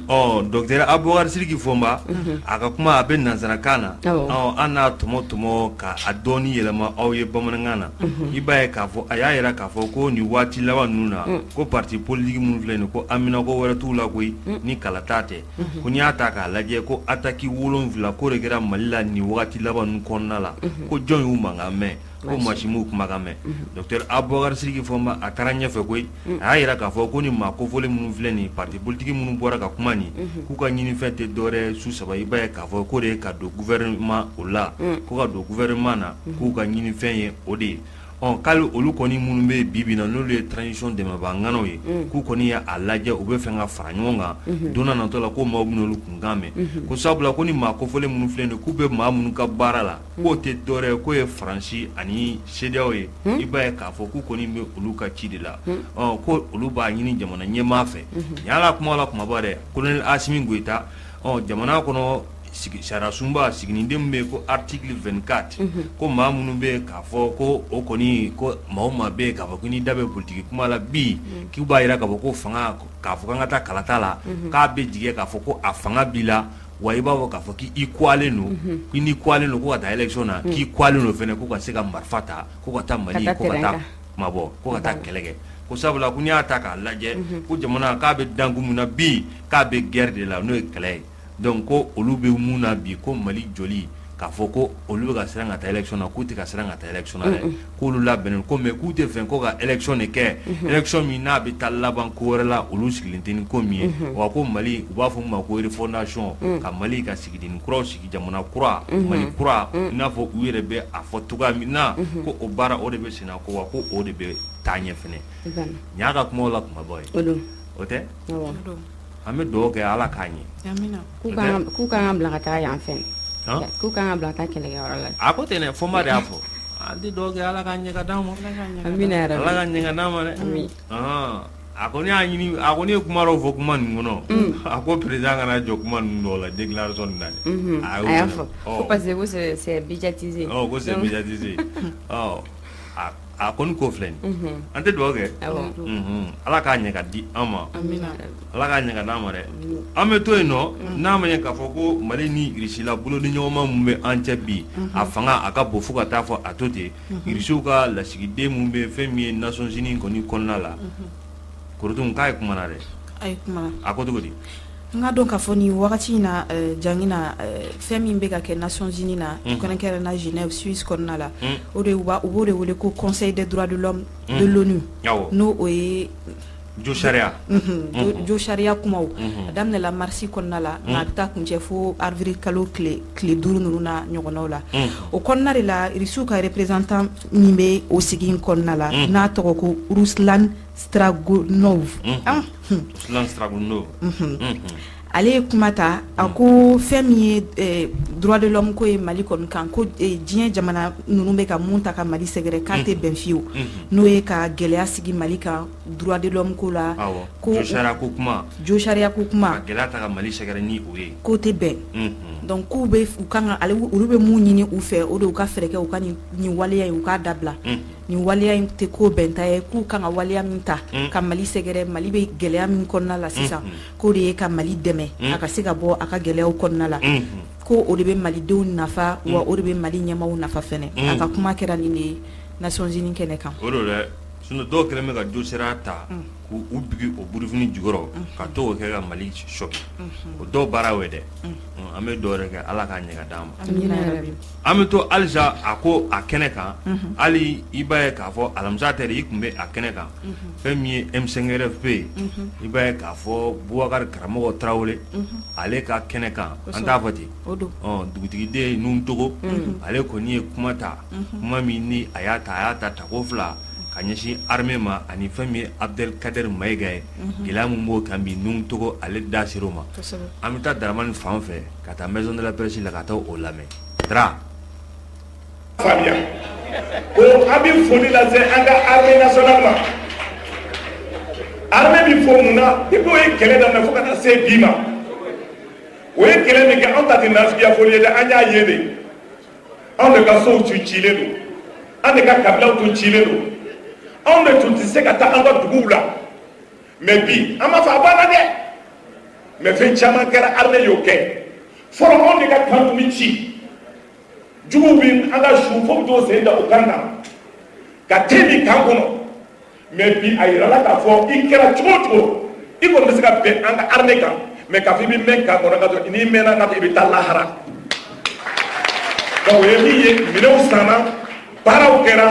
Ɔ, docteur Abubakar Sidiki Fɔnba, a ka kuma, a bɛ nansarakan na. Ɔ, an n'a tɔmɔ tɔmɔ ka a dɔɔni yɛlɛma aw ye bamanankan na. I b'a ye k'a fɔ a y'a yira k'a fɔ ko nin waati laban ninnu na, ko parti politique minnu filɛ nin, ko haminako wɛrɛ t'u la koyi ni kalata tɛ. Ko n'i y'a ta k'a lajɛ, ko attaque 7 k'o de kɛra Mali la nin wagati laban ninnu kɔnɔna la, ko jɔn y'u mankan mɛn? Ko maa si m'u kumakan mɛn. Docteur Abubakar Sidiki Fɔnba, a taara ɲɛfɛ koyi, a y'a yira k'a fɔ ko ni maa kofɔlen minnu filɛ nin, parti politique minnu bɔra ka kuma nin, k'u ka ɲinifɛn tɛ dɔwɛrɛ su saba. I b'a ye k'a fɔ k'o de ye ka don gouvernement o la, ko ka don gouvernement na, k'u ka ɲinifɛn ye o de ye. Ɔ, k'ale olu kɔni minnu bɛ bi bi in na, n'olu ye transition dɛmɛbaa ŋanaw ye, k'u kɔni ye a lajɛ, u bɛ fɛ ka fara ɲɔgɔn kan don n'a natɔ la, ko maaw bɛna olu kunkan mɛn. Ko sabula ko ni maa kofɔlen minnu filɛ nin ye, k'u bɛ maa minnu ka baara la, k'o tɛ dɔwɛrɛ ye, k'o ye Faransi ani CEDEAO ye. I b'a ye k'a fɔ k'u kɔni bɛ olu ka ci de la. Ɔ, ko olu b'a ɲini jamana ɲɛmaa fɛ, nin y'a la kuma la kumaba dɛ, colonel Asimi Goyita. Ɔ, jamana kɔnɔ sigi sariya sunba siginiden min bɛ yen ko article 24, ko maa minnu bɛ yen k'a fɔ ko o kɔni, ko maa o maa bɛ yen k'a fɔ ko n'i da bɛ politique kuma la bi, k'u b'a jira k'a fɔ ko fanga, k'a fɔ k'an ka taa kalata la, k'a bɛ jigin k'a fɔ ko a fanga b'i la wa, i b'a fɔ k'a fɔ k'i kuwalen don, k'i n'i kuwalen don ko ka taa élection na, k'i kuwalen don fɛnɛ ko ka se ka marifa ta, ko ka taa Mali, ko ka taa mabɔ, ko ka taa kɛlɛ kɛ. Ko sabula ko n'i y'a ta k'a lajɛ, ko jamana k'a bɛ dankun min na bi, k'a bɛ guerre de la, n'o ye kɛlɛ ye. Donc ko olu bɛ mun na bi, ko Mali jɔli, k'a fɔ ko olu bɛ ka siran ka taa élection na, k'u tɛ ka siran ka taa élection na dɛ, k'olu labɛnnen ko, mais k'u tɛ fɛ ko ka élection de kɛ, élection min n'a bɛ taa laban ko wɛrɛ la, olu sigilen tɛ ni ko min ye. Wa ko Mali, u b'a fɔ min ma ko refondation, ka Mali ka sigideni kuraw sigi, jamana kura, Mali kura, i n'a fɔ u yɛrɛ bɛ a fɔ cogoya min na, ko o baara o de bɛ senna, ko wa ko o de bɛ taa ɲɛ fɛnɛ. Nin y'a ka kumaw la kumabaw ye, o tɛ. An bɛ dugawu kɛ, Ala k'a ɲɛ. K'u kan ka bila ka taa yan fɛ, k'u kan ka bila ka taa kɛlɛkɛyɔrɔ la. A ko ten dɛ, Fɔnba de y'a fɔ. An tɛ dugawu kɛ, Ala k'a ɲɛ ka d'an ma. Amina yarabi. Ala ka ɲɛ ka d'an ma dɛ. A kɔni y'a ɲini, a kɔni ye kuma dɔw fɔ kuma ninnu kɔnɔ. A ko président kana jɔ kuma ninnu dɔw la, déclaration nin na dɛ. A y'a fɔ ko parce que ko c'est médiatisé. Ɔ, ko c'est médiatisé. Ɔ, a kɔni ko filɛ nin, an tɛ dugawu kɛ, Ala k'a ɲɛ ka di an ma, Ala k'a ɲɛ ka d'an ma dɛ. An bɛ to yen nɔ, n'a ma ɲɛ k'a fɔ ko Mali ni Irisila bolodi ɲɔgɔnma min bɛ an cɛ bi, a fanga a ka bon fo ka taa fɔ a to ten. Irisiw ka lasigiden min bɛ fɛn min ye Nations Unies kɔni kɔnɔna la, Korotum, k'a ye kuma na dɛ. A ye kuma. A ko cogo di? N ka dɔn k'a fɔ nin wagati in na, Jangina, fɛn min bɛ ka kɛ Nations Unies na, kɛrɛnkɛrɛnnenya Genève, Suisse kɔnɔna la, o de u b'o de wele ko Conseil des droits de l'homme de l'ONU, n'o o ye jo sariya. Jo sariya kumaw, a daminɛla mars kɔnɔna la, nka a bɛ taa kuncɛ fo avril kalo tile 5 ninnu na ɲɔgɔnnaw la. O kɔnɔna de la, Irisiw ka représentant min bɛ o sigi in kɔnɔna la, n'a tɔgɔ ko Ruslan Stragonov. Ruslan Stragonov. Ale ye kuma ta, a ko fɛn min ye droit de l'homme ko ye Mali kɔni kan, ko diɲɛ jamana ninnu bɛ ka mun ta ka Mali sɛgɛrɛ, k'a tɛ bɛn fiyewu, n'o ye ka gɛlɛya sigi Mali kan droit de l'homme ko la. Ko jo sariya ko kuma. Jo sariya ko kuma. Ka gɛlɛya ta ka Mali sɛgɛrɛ ni o ye. K'o tɛ bɛn. Donc k'u bɛ u kan ka ale, olu bɛ mun ɲini u fɛ, o de u ka fɛɛrɛ kɛ u ka nin waleya in, u k'a dabila. Nin waleya in tɛ ko bɛnta ye. K'u kan ka waleya min ta ka Mali sɛgɛrɛ, Mali bɛ gɛlɛya min kɔnɔna la sisan, k'o de ye ka Mali dɛmɛ a ka se ka bɔ a ka gɛlɛyaw kɔnɔna la, ko o de bɛ Malidenw nafa, wa o de bɛ Mali ɲɛmaaw nafa fɛnɛ. A ka kuma kɛra nin de ye Nations Unies kɛnɛ kan. O don dɛ. Sinon dɔw kɛlen bɛ ka josira ta k'u u bigi o burufini jukɔrɔ ka to k'o kɛ ka Mali choquer o dɔw baara y'o ye dɛ, an bɛ dugawu de kɛ Ala k'a ɲɛ ka d'an ma, amina yarabi, an bɛ to halisa a ko a kɛnɛ kan hali i b'a ye k'a fɔ alamisa tɛ dɛ i tun bɛ a kɛnɛ kan fɛn min ye M5 RFP ye i b'a ye k'a fɔ Bubakari Karamɔgɔ Tarawele ale ka kɛnɛ kan an t'a fɔ ten, o don, ɔ dugutigiden Nuhun Togo ale kɔni ye kuma ta kuma min ni a y'a ta a y'a ta tako fila ka ɲɛsin armée ma ani fɛn min ye Abdel Kader Mayiga ye gɛlɛya min b'o kan bi Nuhun Togo ale da ser'o ma an bɛ taa Daramani fan fɛ ka taa maison de la presse la ka taa o lamɛn Dara faamuya ko an bɛ foli lase an ka armée nationale ma armée bɛ fo mun na depuis o ye kɛlɛ daminɛ fo ka taa se bi ma o ye kɛlɛ min kɛ anw ta tɛ nasigiya foli ye dɛ an y'a ye de anw de ka sow tun cilen don an de ka kabilaw tun cilen don anw de tun tɛ se ka taa an ka duguw la mais bi an b'a fɔ a banna dɛ mais fɛn caman kɛra armée y'o kɛ fɔlɔ anw de ka camp tun bɛ ci juguw bɛ an ka su fo bɛ t'o sen da o kan kan ka te min camp kɔnɔ mais bi a yirala k'a fɔ i kɛra cogo o cogo i kɔni bɛ se ka bɛn an ka armée kan mais k'a fɔ i bɛ mɛn camp kɔnɔ ka sɔrɔ n'i mɛnna ka i bɛ taa lahara donc o ye min ye minɛnw sanna baaraw kɛra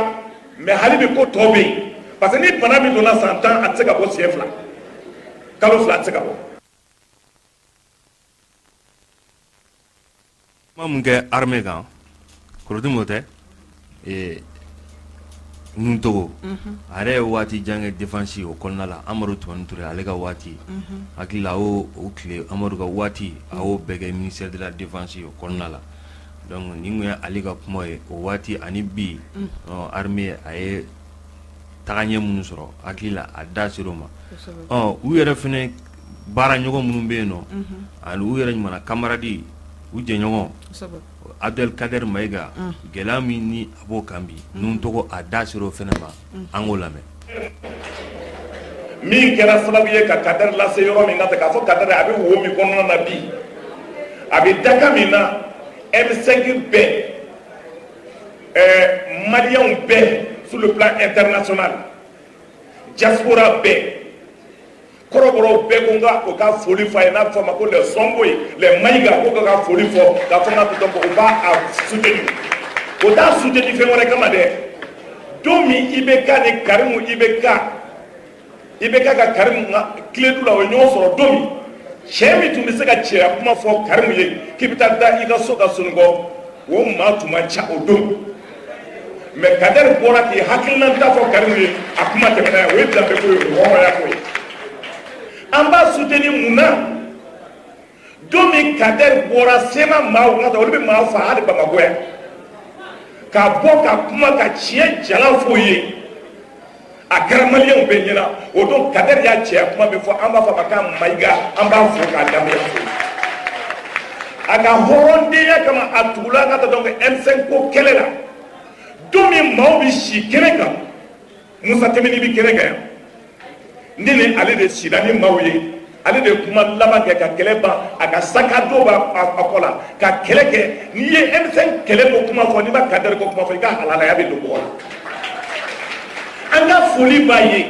mais hali bi ko tɔ bɛ yen parce que ni bana min donna san 10 a tɛ se ka bɔ siɲɛ fila kalo fila a tɛ se ka bɔ. Kuma mun kɛ armée kan Korotumu o tɛ Nuhun Togo a yɛrɛ ye waati jan kɛ défense o kɔnɔna la Amadu Tumani Ture ale ka waati hakili la o tile Amadu ka waati a y'o bɛɛ kɛ ministère de la défense o kɔnɔna la donc nin tun ye ale ka kuma ye o waati ani bi armée a ye tagaɲɛ minnu sɔrɔ hakili la a da ser'o ma ɔ u yɛrɛ fana baara ɲɔgɔn minnu bɛ yen nɔ ani u yɛrɛ ɲuman camarade u jɛɲɔgɔn Abdel Kader Mayiga gɛlɛya min ni a b'o kan bi Nuhun Togo a da ser'o fana ma an k'o lamɛn min kɛra sababu ye ka Kader lase yɔrɔ min na k'a fɔ Kader a bɛ wo min kɔnɔna na bi a bɛ daka min na M5 bɛɛ maliyɛnw bɛɛ sur le plan international diaspora bɛɛ kɔrɔbɔrɔw bɛɛ ko n ka o ka foli fɔ a ye n'a bɛ fɔ a ma ko les Sɔngoyi les Mayiga ko ka foli fɔ k'a fɔ n ka donc o b'a a soutenu o t'a soutenu fɛn wɛrɛ kama dɛ don min IBK ni Karimu IBK IBK ka Karimu ka Kiledu la o ye ɲɔgɔn sɔrɔ don min cɛ min tun bɛ se ka cɛya kuma fɔ Karimu ye k'i bɛ taa da i ka so ka sunɔgɔ o maa tun man ca o don mais Kader bɔra k'i hakilinata fɔ Karimu ye a kuma tɛmɛna yan o ye danbe ko ye o ye hɔrɔnya ko ye an b'a soutenir mun na don min Kader bɔra CMA maaw ka olu bɛ maa fa hali Bamakɔ yan ka bɔ ka kuma ka tiɲɛ jalan f'o ye a kɛra maliyɛnw bɛɛ ɲɛna o don Kader y'a cɛya kuma min fɔ an b'a fɔ a ma k'a Mayiga an b'a fo k'a danbeya fo a ka hɔrɔndenya kama a tugula ka taa donc M5 ko kɛlɛ la don min maaw bɛ si kɛnɛ kan Musa Tɛmɛni bɛ kɛnɛ kan yan ne ni ale de sira ni maaw ye ale de ye kuma laban kɛ ka kɛlɛ ban a ka sac à dos b'a a kɔ la ka kɛlɛ kɛ n'i ye M5 kɛlɛ ko kuma fɔ n'i ma Kader ko kuma fɔ i ka halalaya bɛ don bɔgɔ la an ka foli b'a ye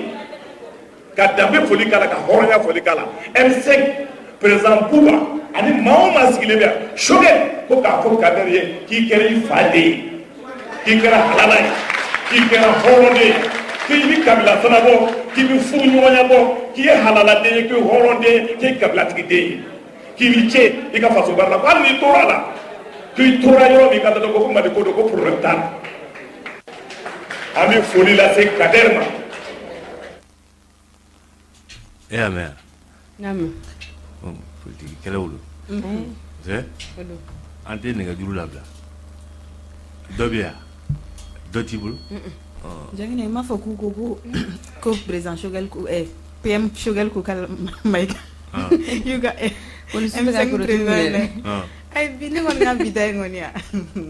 ka danbe foli k'a la ka hɔrɔnya foli k'a la M5 président Buba ani maa o maa sigilen bɛ yan Choguel ko k'a fɔ Kader ye k'i kɛra i fa den ye k'i kɛra halala ye k'i kɛra hɔrɔnden ye k'i bɛ kabila fana bɔ k'i bɛ furuɲɔgɔnya bɔ k'i ye halaladen ye k'i ye hɔrɔnden ye k'i ye kabilatigiden ye k'i ni ce i ka faso baara la ko hali n'i tora a la k'i tora yɔrɔ min ka da ko Mali ko don ko problème t'a la an bɛ foli lase Kader ma. E y'a mɛn wa? N y'a mɛn. Politique kɛlɛw don. An tɛ nɛgɛjuru labila dɔ bɛ yan dɔ t'i bolo. Jaginɛ i m'a fɔ k'u ko ko président Choguel ko PM Choguel Kokalla Maïga y'u ka M5 président ye dɛ. Ayi bi ne kɔni ka bi ta in kɔni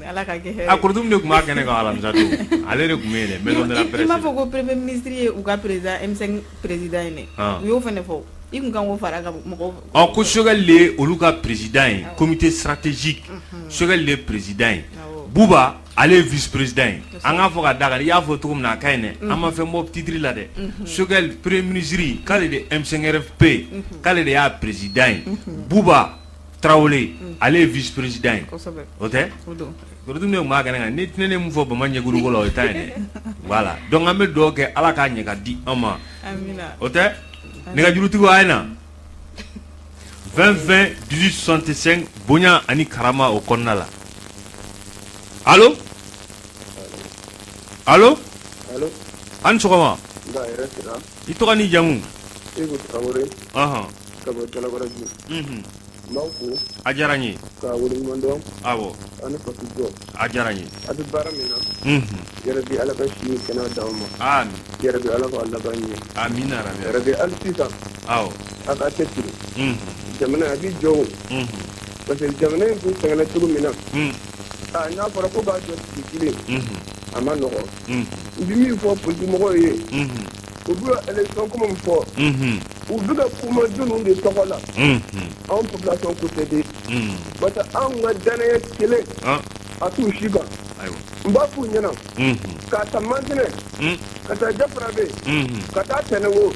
Ala ka kɛ hɛrɛ ye. A Korotumu de tun b'a kɛnɛ kan alamisa don ale de tun bɛ yen dɛ maison de la presse. I m'a fɔ ko premier ministre ye u ka président M5 président ye dɛ. U y'o fana fɔ i tun kan k'o fara ka mɔgɔw. Ɔ ko Choguel de ye olu ka président ye comité stratégique Choguel de ye président ye Buba. Ale ye vice président ye. An k'a fɔ ka da kan, i y'a fɔ cogo min na, a ka ɲi dɛ. An ma fɛn bɔ titre la dɛ. Choguel premier ministre, k'ale de M5RFP, k'ale de y'a président ye. Buba Tarawele, ale ye vice président ye. O tɛ ne tun b'a kɛnɛ kan ni ne mun fɔ Bama ɲɛkuruko la, o ye ta ye dɛ. Voilà, donc an bɛ dugawu kɛ, Ala k'a ɲɛ ka di an ma. O tɛ nɛgɛjurutigiw, a ye na 20 20 18 65, bonya ani karama o kɔnɔna la. Allo, allo. Allo. A ni sɔgɔma. Nba, hɛrɛ sira. I tɔgɔ n'i jamu? Seku Tarawele. Ka bɔ Jalakɔrɔji. N b'aw fo. A diyara n ye. K'a waleɲuman dɔn. Awɔ. Aw ni faso jɔ. A diyara n ye. A bɛ baara min na. Yarabi Ala ka si ni kɛnɛya d'aw ma. Amin. Yarabi Ala k'aw laban ɲɛ. Amina rabi. Yarabi hali sisan. Awɔ. A k'a cɛsiri. Jamana a bɛ jɔ o. Parce que jamana in tun sɛgɛnna cogo min na. Aa, n'a fɔra ko b'a jɔ tile kelen. A ma nɔgɔn. N bɛ min fɔ politikimɔgɔw ye. U bɛ ka élection ko min fɔ. U bɛ ka kuma jɔnw de tɔgɔ la? Anw population ko tɛ dɛ. Parce que anw ka danaya kelen. A t'u si kan. N b'a f'u ɲɛna. K'a ta Masina. Ka taa Jafarabe. Ka taa Tɛnɛngo.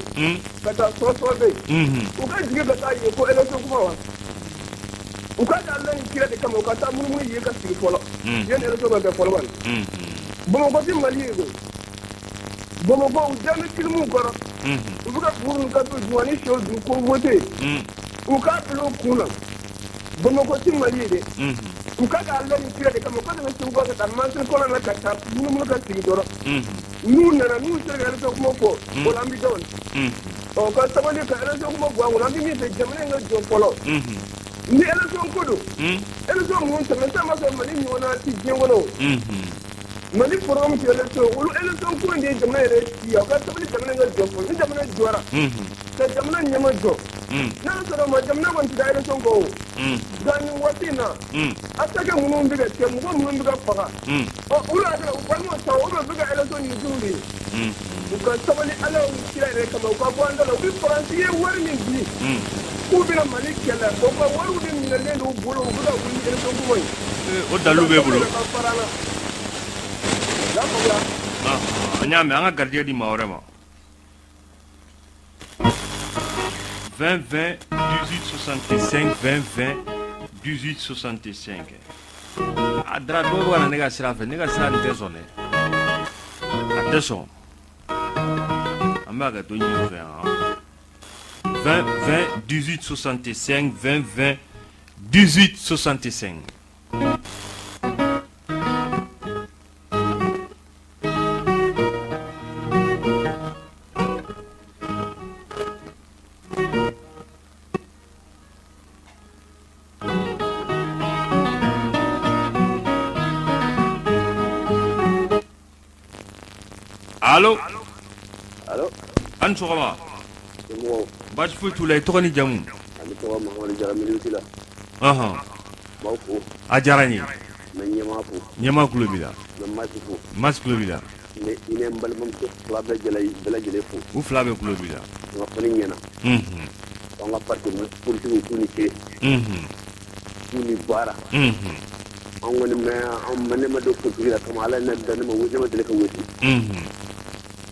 Ka taa Sɔsɔbe. U ka jigin ka taa yen ko élection kuma wa? U ka da Ala ni kira de kama, u ka taa munumunu yen ka sigi fɔlɔ. Yanni élection ka kɛ fɔlɔ bani. Bamakɔ tɛ Mali ye koyi. Bamakɔ, u dalen bɛ kilimuw kɔrɔ. U bɛ ka furu ni kafe dun ani sɛw dun ko vote. U k'a bila u kun na. Bamakɔ tɛ Mali ye dɛ. U ka da Ala ni kira de kama, u ka tɛmɛ Segu ka taa Masina kɔnɔ na, ka taa munumunu ka sigi dɔrɔn. N'u nana, n'u sera ka élection kuma fɔ, o la an bɛ da o la. Ɔ, ka sabali ka élection kuma bɔ an kɔnɔ, an bɛ min fɛ, jamana in ka jɔ fɔlɔ. Ni élection ko don, élection minnu tɛmɛ sisan, ma sɔrɔ Mali ɲɔgɔnna tɛ diɲɛ kɔnɔ o. Mali programme tɛ élection, olu élection ko in de ye jamana yɛrɛ ci. Aw ka sabali, jamana in ka jɔ fɔlɔ. Ni jamana jɔra, ka jamana ɲɛma jɔ, n'a sɔrɔ ma jamana kɔni tɛ taa élection kɔ o. Nka nin waati in na, attaque minnu bɛ ka kɛ, mɔgɔ minnu bɛ ka faga, ɔ, olu yɛrɛ, u balimaw ta, olu bɛ ka élection ɲini juru de ye. U ka sabali Ala ni kira yɛrɛ kama, u ka bɔ an da la. U bɛ Faransi ye wari min di k'u bɛna Mali kɛlɛ, o ka wariw de minɛlen don u bolo, u bɛ ka wuli ni élection kuma ye. O dalu b'e bolo. Ka fara an na. N'a faamuya. An y'a mɛn, an ka garijɛgɛ di maa wɛrɛ ma. 20 20 18 65, 20 20 18 65. A dara dɔw bɛ ka na ne ka sira fɛ, ne ka sira nin tɛ sɔn dɛ, a tɛ sɔn. An bɛ hakɛto ɲini fɛ yan. 20 20 18 65, 20 20 18 65. Allo. Allo. A ni sɔgɔma. Baasi foyi t'u la. I tɔgɔ ni jamu? Ne tɔgɔ Mamadu Jara, minute la. Ɔhɔn. N b'aw fo. A diyara n ye. N bɛ ɲɛmaa fo. Ɲɛmaa tulo b'i la. N bɛ Masi fo. Masi tulo b'i la. N bɛ i ni n balimamuso fila bɛɛ lajɛlen fo. U fila bɛɛ tulo b'i la. Kunnafoni ɲɛna. An ka parti politique, k'u ni ce. K'u ni baara. An kɔni mɛ an ne ma don politique la kama Ala ye ne da ne ma, ne ma deli ka gosi.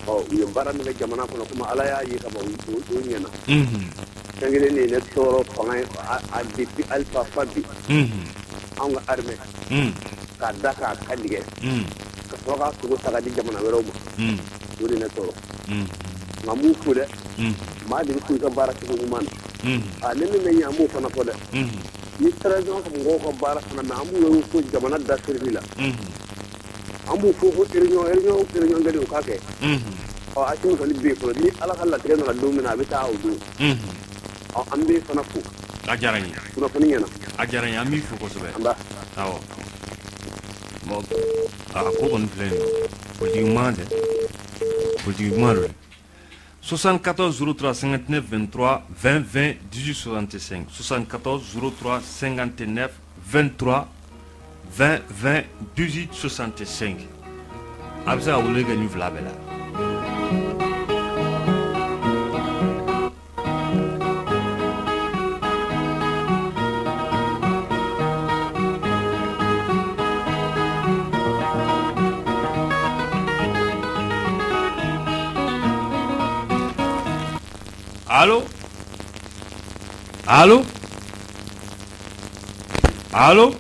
Ɔ, u ye baara min kɛ jamana kɔnɔ, komi Ala y'a ye ka ban, o ɲɛna. Fɛn kelen de ye ne tɔɔrɔ fanga ye a depuis Alpha fa bi. Anw ka armée k'a da k'a kantigɛ ka sɔrɔ k'a sogo ta ka di jamana wɛrɛw ma, o de ne tɔɔrɔ. Nka n b'u fo dɛ. Maa de bɛ fo i ka baara cogo ɲuman na. A ni min bɛ ɲɛ, an b'o fana fɔ dɛ. Ni transition ka mɔgɔw ka baara fana mɛ, an b'u yɛrɛ fo jamana dasirili la. An b'u fo ko réunion, réunion, réunion kɛlen, u k'a kɛ. Ɔ, Asimi kɔni bɛ yen fɔlɔ. Ni Ala ka latigɛ nana don min na, a bɛ taa o don. Ɔ, an b'e fana fo. A diyara n ye. Kunnafoni ɲɛna. A diyara n ye, an b'i fo kosɛbɛ. An ba. Awɔ, bon, a ko kɔni filɛ nin ye, politique ɲuman tɛ, politique ɲuman don dɛ. 74 03 59 23, 20 20 18 65, 74 03 59 23, 20 20 18 65. A bɛ se ka wele kɛ nin fila bɛɛ la. Allo, allo, allo.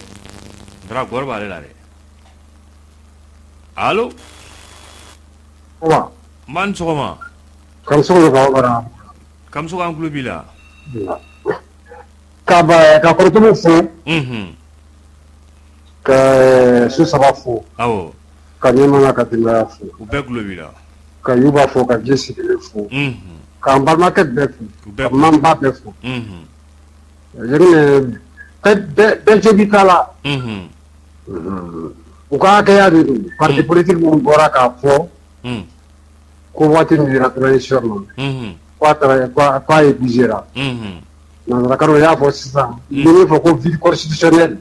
Dra gɔrɔ b'ale la dɛ. Allo. Wa. Nba ni sɔgɔma. Kamisɔgɔ ka bara. Kamisɔgɔ, an tulo b'i la. Ka ba ka kɔrɔtɔmɔ fo. Ka su saba fo. Awɔ. Ka ɲɛma ka denbaya fo. U bɛɛ tulo b'i la. Ka Yuba fo, ka ji sigilen fo. K'an balimakɛ bɛɛ fo. Ka manba bɛɛ fo. Bɛɛ jo b'i ta la. U ka hakɛya de don. Parti politique minnu bɔra k'a fɔ ko waati min dira transition ma, k'a taara k'a épuisé ra. Nanzarakan y'a fɔ sisan, ni min fɔ ko vide constitutionnel,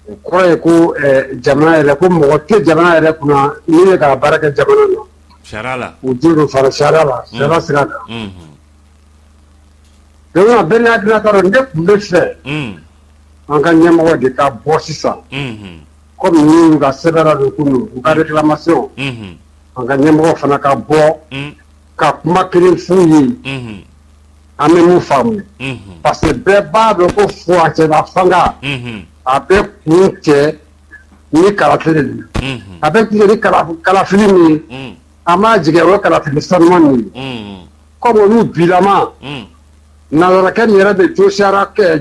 o kɔrɔ ye ko jamana yɛrɛ, ko mɔgɔ tɛ jamana yɛrɛ kunna min bɛ ka baara kɛ jamana na. Sariya la. U jo don fara sariya la, sariya sira kan. Donc bɛɛ ni hakilinata don. Ne tun bɛ fɛ an ka ɲɛmɔgɔ de ka bɔ sisan, komi ni y'u ka sɛbɛn la don kunun, u ka réclamation, an ka ɲɛmɔgɔ fana ka bɔ ka kuma kelen f'u ye, an bɛ mun faamu, parce que bɛɛ b'a dɔn ko furancɛla fanga a bɛ kun cɛ ni kalafili de ye, a bɛ tigɛ ni kalafili min ye, an b'a jigin o ye kalafili sanuman min ye, komi olu bilama nanzarakɛ min yɛrɛ bɛ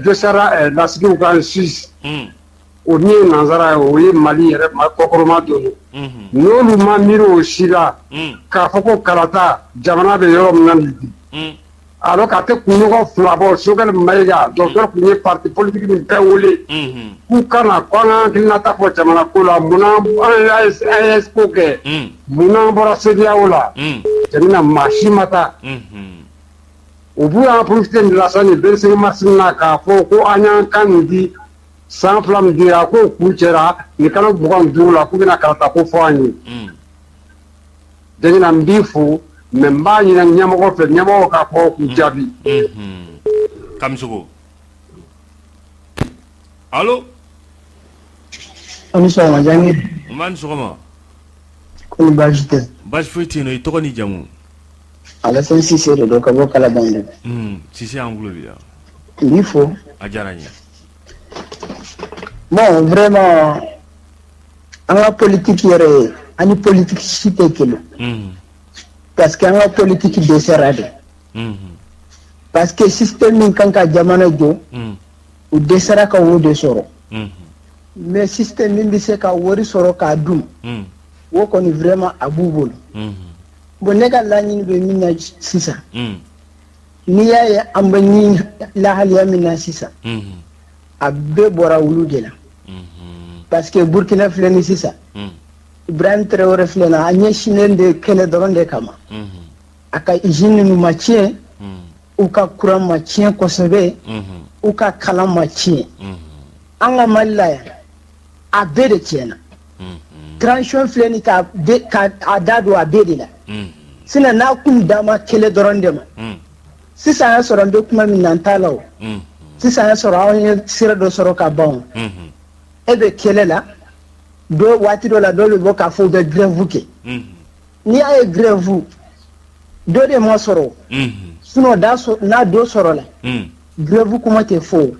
josara lasigiw kan Suisse, o min ye nanzara ye, o ye Mali yɛrɛ kɔkɔrɔma don. N'olu ma miiri o si la k'a fɔ ko kalata jamana bɛ yɔrɔ min na nin bi, alors k'a tɛ kunɲɔgɔn 2 bɔ, Choguel Maïga docteur tun ye parti politique nin bɛɛ wele k'u ka na, ko an ka hakilinata fɔ jamana ko la. Munna an ye AES ko kɛ? Munna an bɔra CEDEAO la? Jamana maa si ma taa. U b'u y'an profiter nin la sa, nin 25 mars na, k'a fɔ ko an y'an kan nin di san 2 min dira, k'o kun cɛra nin kalo 25 la, k'u bɛna kalata ko fɔ an ye. Dɛgɛna, n b'i fo, mais n b'a ɲini ɲɛmɔgɔ fɛ, ɲɛmɔgɔ k'a fɔ k'u jaabi. Kamisogo, allo. Aw ni sɔgɔma, Jangi. N b'a ni sɔgɔma. Ko ni baasi tɛ? Baasi foyi tɛ yen nɔ. I tɔgɔ ni jamu? Alassane Cissé de don ka bɔ Kalaban. Cissé, an tulo b'i la. N b'i fo. A diyara n ye. Bon, vraiment, an ka politique yɛrɛ ani politique si tɛ kelen, parce que an ka politique dɛsɛra de, parce que système min kan ka jamana jɔ, u dɛsɛra ka o de sɔrɔ. Mais système min bɛ se ka wari sɔrɔ k'a dun, o kɔni vraiment a b'u bolo. Bon, ne ka laɲini bɛ min na sisan, n'i y'a ye an bɛ ni lahaliya min na sisan, a bɛɛ bɔra olu de la, parce que Burkina filɛ ni sisan, Ibrahim Traoré filɛ na, a ɲɛsinnen de kɛlɛ dɔrɔn de kama. A ka usine ninnu ma tiɲɛ, u ka courant ma tiɲɛ kosɛbɛ, u ka kalan ma tiɲɛ. An ka Mali la yan, a bɛɛ de tiɲɛna. Transition filɛ ni ka a da don a bɛɛ de la. Sinon n'a kun d'a ma kɛlɛ dɔrɔn de ma, sisan y'a sɔrɔ n bɛ kuma min na, n t'a la o. Sisan y'a sɔrɔ anw ye sira dɔ sɔrɔ ka ban o. E bɛ kɛlɛ la dɔ, waati dɔ la dɔw bɛ bɔ k'a fɔ u bɛ grève kɛ. N'i y'a ye grève, dɔ de ma sɔrɔ. Sinon n'a dɔ sɔrɔ la, grève kuma tɛ fɔ o.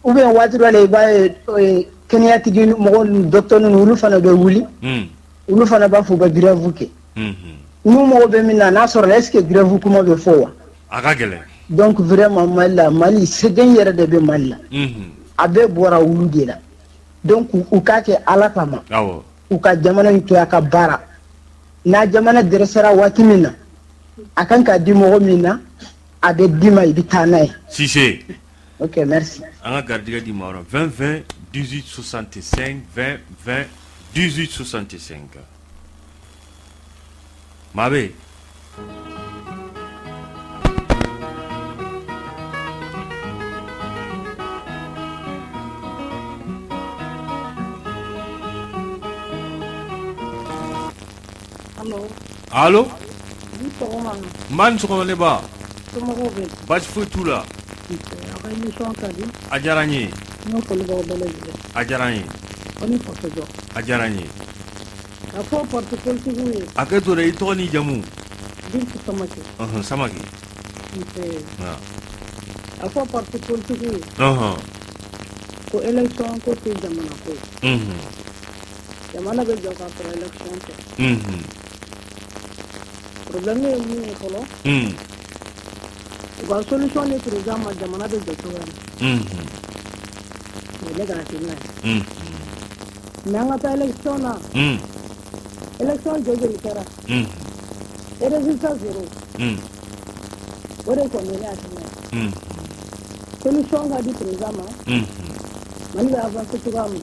Ou bien waati dɔ la, i b'a ye kɛnɛyatigi mɔgɔw ninnu, docteur ninnu, olu fana bɛ wuli, olu fana b'a fɔ u bɛ grève kɛ. N'u mago bɛ min na, n'a sɔrɔ, est ce que grève kuma bɛ fɔ wa? A ka gɛlɛn. Donc vraiment, Mali la, Mali sɛgɛn yɛrɛ de bɛ Mali la. A bɛɛ bɔra olu de la. Donc u k'a kɛ Ala kama, u ka jamana in to a ka baara. N'a jamana dɛsɛra waati min na, a kan ka di mɔgɔ min na, a bɛ d'i ma, i bɛ taa n'a ye. Cissé. Ok, merci. An ka garijɛgɛ di maa 20 20 18 65, 20 20 18 65. Maa bɛ yen. Allo. N ba ni sɔgɔma ne ba. Baasi foyi t'u la. A diyara n ye. A diyara n ye. A diyara n ye. A kɛ to dɛ. I tɔgɔ ni jamu? Samakɛ. Nse. A fɔ parti politique ye. Ko élection ko tɛ jamana ko ye. Jamana bɛ jɔ k'a sɔrɔ élection tɛ. Problème ye mun ye fɔlɔ. U ka solution di président ma jamana bɛ jɔ cogoya min. O ye ne ka hakilina ye. Mais an ka taa élection na. Élection joli joli kɛra. Et résultat zéro. O de kɔni ye ne hakilina ye. Solution ka di président ma. Mali bɛ avancer cogoya min.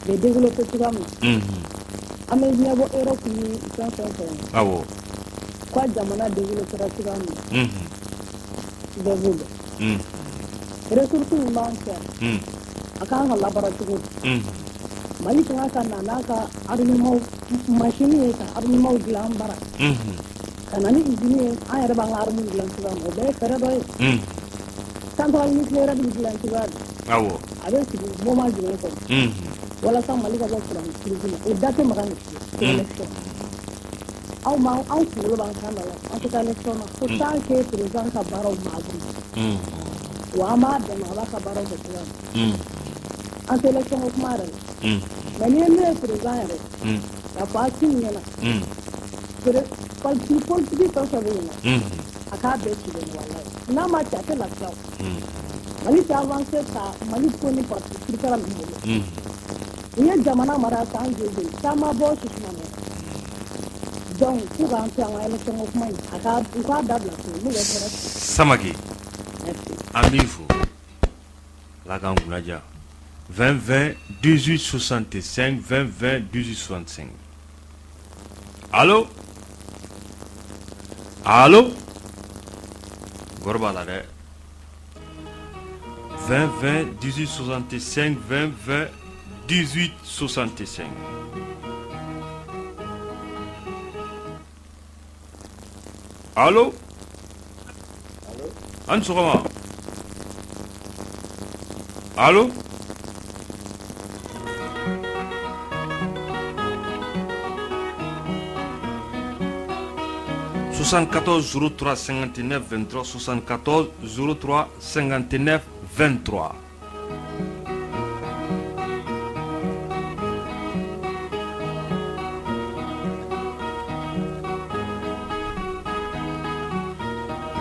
Bɛ développer cogoya min. An bɛ ɲɛbɔ Europe ni fɛn fɛn fɛ. Awɔ. Ko jamana développera cogoya min. Bɛɛ b'o dɔn. Ressources min b'an fɛ yan. A kan ka labaara cogo di. Mali kan ka na n'a ka armement machine ye ka armement dilan an bara. Ka na ni usine ye an yɛrɛ b'an ka arme dilan cogoya min o bɛɛ ye fɛɛrɛ dɔ ye. Centrale nucléaire bɛ dilan cogoya di. Awɔ. A bɛ sigi moment jumɛn kɔnɔ. Walasa Mali ka bɔ courant crise la o da tɛ maga nin si élection. Aw ma anw kunkolo b'an kan da la an tɛ taa élection na fo tant que président ka baaraw ma abouti. Wa an b'a dɛmɛ a b'a ka baaraw kɛ cogoya min. An tɛ élection ko kuma yɛrɛ la. Mais n'i ye ne ye président yɛrɛ. K'a fɔ Assimi ɲɛna. Parti politique fɛn fɛn bɛ yen nɔ. A k'a bɛɛ ci dɛ walayi. N'a ma ci a tɛ lafiya o. Mali tɛ avancer ka Mali to ni parti kirikara ninnu bolo. U ye jamana mara san joli joli caman bɔ susumana. Donc k'u k'an to an ka élection ko kuma in a ka u k'a dabila pewu n'u bɛ fɛɛrɛ tigɛ. Samake. Merci. An b'i fo. Ala k'an kunna diya. 20 20 18 65 20 20 18 65. Allo? Allo? Gɔrɔ b'a la dɛ. 20 20 18 65 20 20 18 65. Allo? An ni sɔgɔma. Allo? 74 03 59 23 74 03 59 23.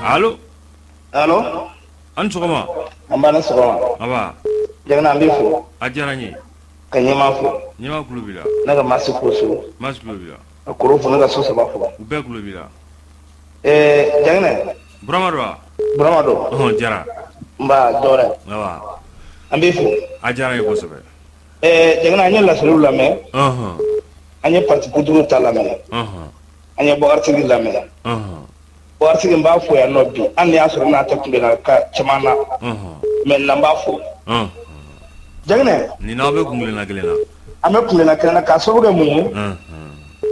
Allo? Allo? An ni sɔgɔma. An ba ni sɔgɔma. Aba. Jagana an b'i fo. A diyara n ye. Ka ɲɛmaa fo. Ɲɛmaa tulo b'i la. Ne ka Masi fo so. Masi tulo b'i la. Ka koro fo ne ka so saba fo. U bɛɛ tulo b'i la. Ɛɛ Jaginɛ. Burama don wa? Burama don. Ɔhɔn Jara. Nba Dɔrɛ. Aba. An b'i fo. A diyara n ye kosɛbɛ. Ɛɛ Jaginɛ an ye laseliw lamɛn. Ɔhɔn. An ye parti politique ta lamɛn. Ɔhɔn. An ye Bɔkari Sidiki lamɛn. Ɔhɔn. Bɔkari Sidiki n b'a fo yan nɔ bi hali n'i y'a sɔrɔ n'a tɛ kunbɛnna ka caman na. Ɔhɔn. Mais n b'a fo. Ɔhɔn. Jaginɛ. Nin n'aw bɛ kuntilenna kelen na. An bɛ kuntilenna kelen na k'a sababu kɛ mun ye. Ɔhɔn.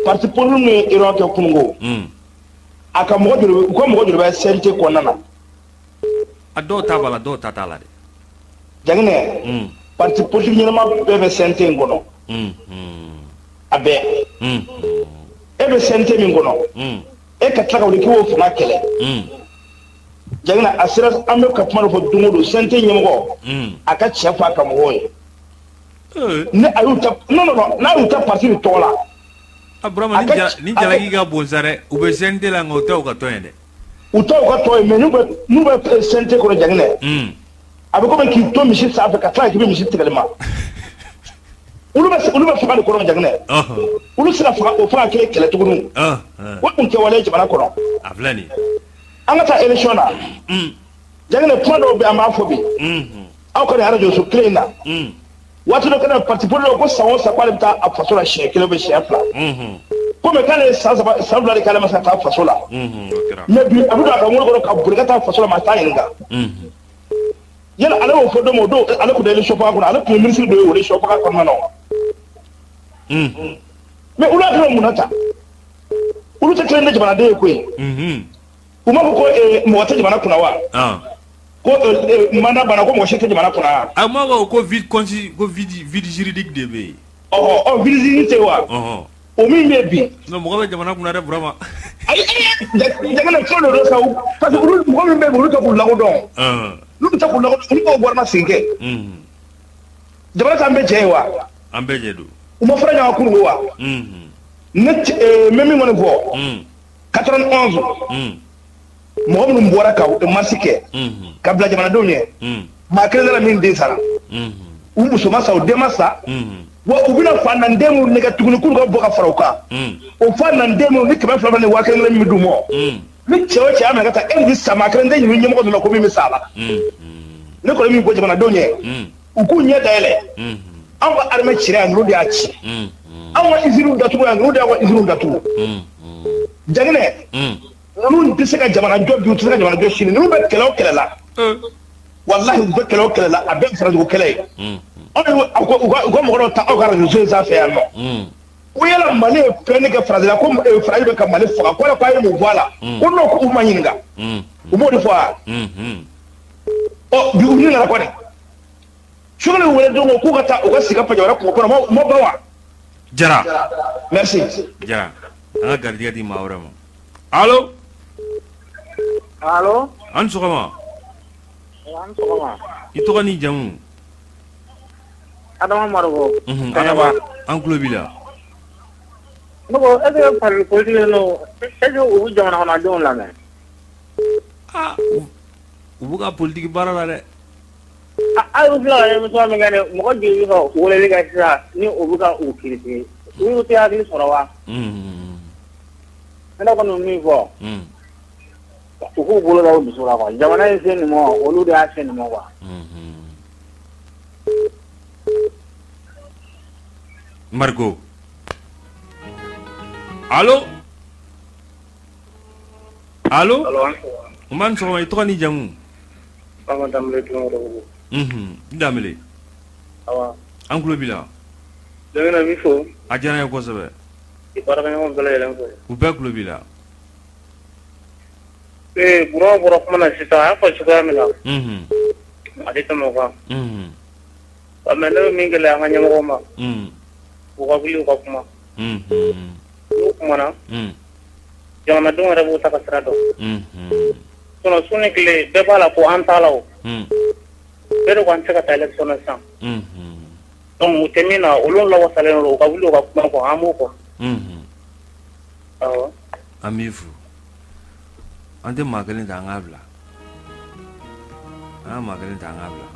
Parti politique min ye erreur kɛ kununko. A ka mɔgɔ joli u ka mɔgɔ joli bɛ CNT kɔnɔna na. A dɔw ta b'a la dɔw ta t'a la dɛ. Jaginɛ. Parti politique ɲɛnama bɛɛ bɛ CNT in kɔnɔ. A bɛɛ. E bɛ CNT min kɔnɔ. E ka tila ka wuli k'i b'o fanga kɛlɛ. Jaginɛ a sera an bɛ ka kuma dɔ fɔ don o don CNT ɲɛmɔgɔ. A ka tiɲɛ fɔ a ka mɔgɔw ye. Ni a y'u ta non non non n'a y'u ta parti de tɔgɔ la. A Burama ni jalaki ka bon sa dɛ u bɛ CNT la nka u tɛ u ka tɔn ye dɛ. U tɛ u ka tɔn ye mais n'u bɛ CNT kɔnɔ Jaginɛ. A bɛ komi k'i to misi sanfɛ ka tila k'i bɛ misi tigɛli ma. Olu bɛ fanga de kɔnɔ Jaginɛ. Olu sera fanga o fanga kelen kɛlɛ tuguni. O tun tɛ waleya jamana kɔnɔ. A filɛ nin ye. An ka taa élection na. Jaginɛ kuma dɔw bɛ an b'a fɔ bi. Aw ka nin arajo so kelen in na. Waati dɔ kɛra parti politique ko san o san k'ale bɛ taa a faso la siɲɛ kelen ou bien siɲɛ fila. Komi k'ale ye san 3 san 2 de k'ale ma se ka taa faso la. Mais bi a bɛ don a ka mobili kɔnɔ ka boli ka taa faso la maa t'a ɲininka. Yala ale y'o fɔ don min o don ale tun tɛ élection fanga kɔnɔ ale tun ye ministre dɔ ye o élection fanga kɔnɔna na wa. Mais olu hakili bɛ mun na tan? Olu tɛ kelen ni jamanaden ye koyi. U m'a fɔ ko mɔgɔ tɛ jamana kunna wa? Ko mandat banna ko mɔgɔ si tɛ jamana kunna wa? A m'a fɔ ko vide consti ko vide juridique de bɛ yen. Ɔhɔ ɔ vide juridique tɛ wa? Ɔhɔn. O min bɛ yen bi. Non mɔgɔ bɛ jamana kunna dɛ Burama. Ayi, jamana fɛn dɔ don sa, parce que olu mɔgɔ min bɛ yen, olu tɛ k'u lakodɔn. N'u tɛ k'u lakodɔn, olu b'o gouvernement sigi kɛ. Jamana t'an bɛɛ jɛ ye wa? An bɛɛ jɛ don. U ma fara ɲɔgɔn kan kununko wa? Ne n bɛ min kɔni fɔ, 91 mɔgɔ minnu bɔra ka marche kɛ ka bila jamanadenw ɲɛ, maa kelen t'a la min den sara, u muso ma sa, u den ma sa. Wa u bɛna fa nanden minnu nɛgɛ tuguni k'olu ka bɔ ka fara u kan, o fa nanden minnu ni 200 200 ni 1000 1 min bɛ d'u ma, ni cɛ o cɛ y'a minɛ ka taa, e ni sa, maa kelen tɛ ɲinɛ ɲɛmɔgɔ ninnu na ko min bɛ sa a la. Ne kɔni min fɔ jamanadenw ye, u k'u ɲɛ dayɛlɛ. Anw ka armée cira yan, ninnu de y'a ci. Anw ka usines datugu yan, ninnu de y'anw ka usines datugu. Jaginɛ, ninnu tɛ se ka jamana jɔ bi, u tɛ se ka jamana jɔ sini. Ninnu bɛ kɛlɛ o kɛlɛ la, walahi, u bɛ kɛlɛ o kɛlɛ la, a bɛɛ ye farajugu kɛlɛ ye. Anw ye u ka mɔgɔ dɔw ta aw ka radio so in sanfɛ yan nɔ, ko yala Mali ye plainte kɛ Faransi la, ko Faransi bɛ ka Mali faga, ko ala k'a ye mun fɔ a la? Ko non, ko u ma ɲininka. U b'o de fɔ wa? Ɔ bi, u ni nana kɔni, Choguel wele don ko k'u ka taa u ka sigi ka jamana kungo kɔnɔ, u ma ban wa? Jara. Merci. Jara, an ka garijɛgɛ di maa wɛrɛ ma. Allo? Allo? An ni sɔgɔma. An ni sɔgɔma. I tɔgɔ n'i jamu? Adama Mariko. Adama, an tulo b'i la. Ne ko est ce que parti politique ninnu, est ce que u bɛ jamana kɔnɔdenw lamɛn? Ah, u b'u ka politique baara la dɛ. Aw filɛ ka émission min kɛ nin, mɔgɔ joli bɛ ka weleli kɛ sisan ni u bɛ ka u critiquer? U tɛ hakili sɔrɔ wa? Ne kɔni bɛ min fɔ, u k'u bolo da u dusu la quoi. Jamana in se nin ma, olu de y'a se nin ma quoi. Mariko. Allo? Allo? Nba ni sɔgɔma, i tɔgɔ n'i jamu? Baba Danbele, Tunkara. Danbele. Awa. An tulo b'i la. Jamina, n b'i fo. A diyara n ye kosɛbɛ. I baarakɛɲɔgɔn bɛɛ lajɛlen fo. U bɛɛ tulo b'i la. Ee, Burama bɔra kuma na sisan, a y'a fɔ cogoya min na, a tɛ tɛmɛ o kan. Mais ne bɛ min gɛlɛya an ka ɲɛmɔgɔw ma, u ka wuli u ka kuma. N'u kumana, jamanadenw yɛrɛ b'u ta ka sira dɔn. Sinon su ni tile bɛɛ b'a la ko an t'a la o. Bɛɛ de ko an tɛ se ka taa élection na sisan. Donc u tɛ min na, olu lawasalen don, u ka wuli u ka kuma quoi, an b'u kɔ. Awɔ. An b'i fo. An tɛ maa kelen ta an k'a bila. An ka maa kelen ta an k'a bila.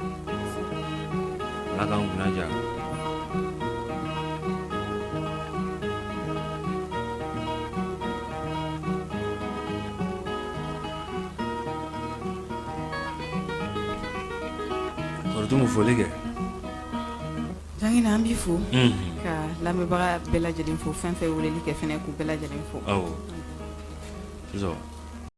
Ala k'an kunna diya. Kɔrɔtumu, foli kɛ. Jangina, an b'i fo ka lamɛnbaga bɛɛ lajɛlen fo, fɛn fɛn weleli kɛ fɛnɛ, k'u bɛɛ lajɛlen fo. Awɔ. Sisan.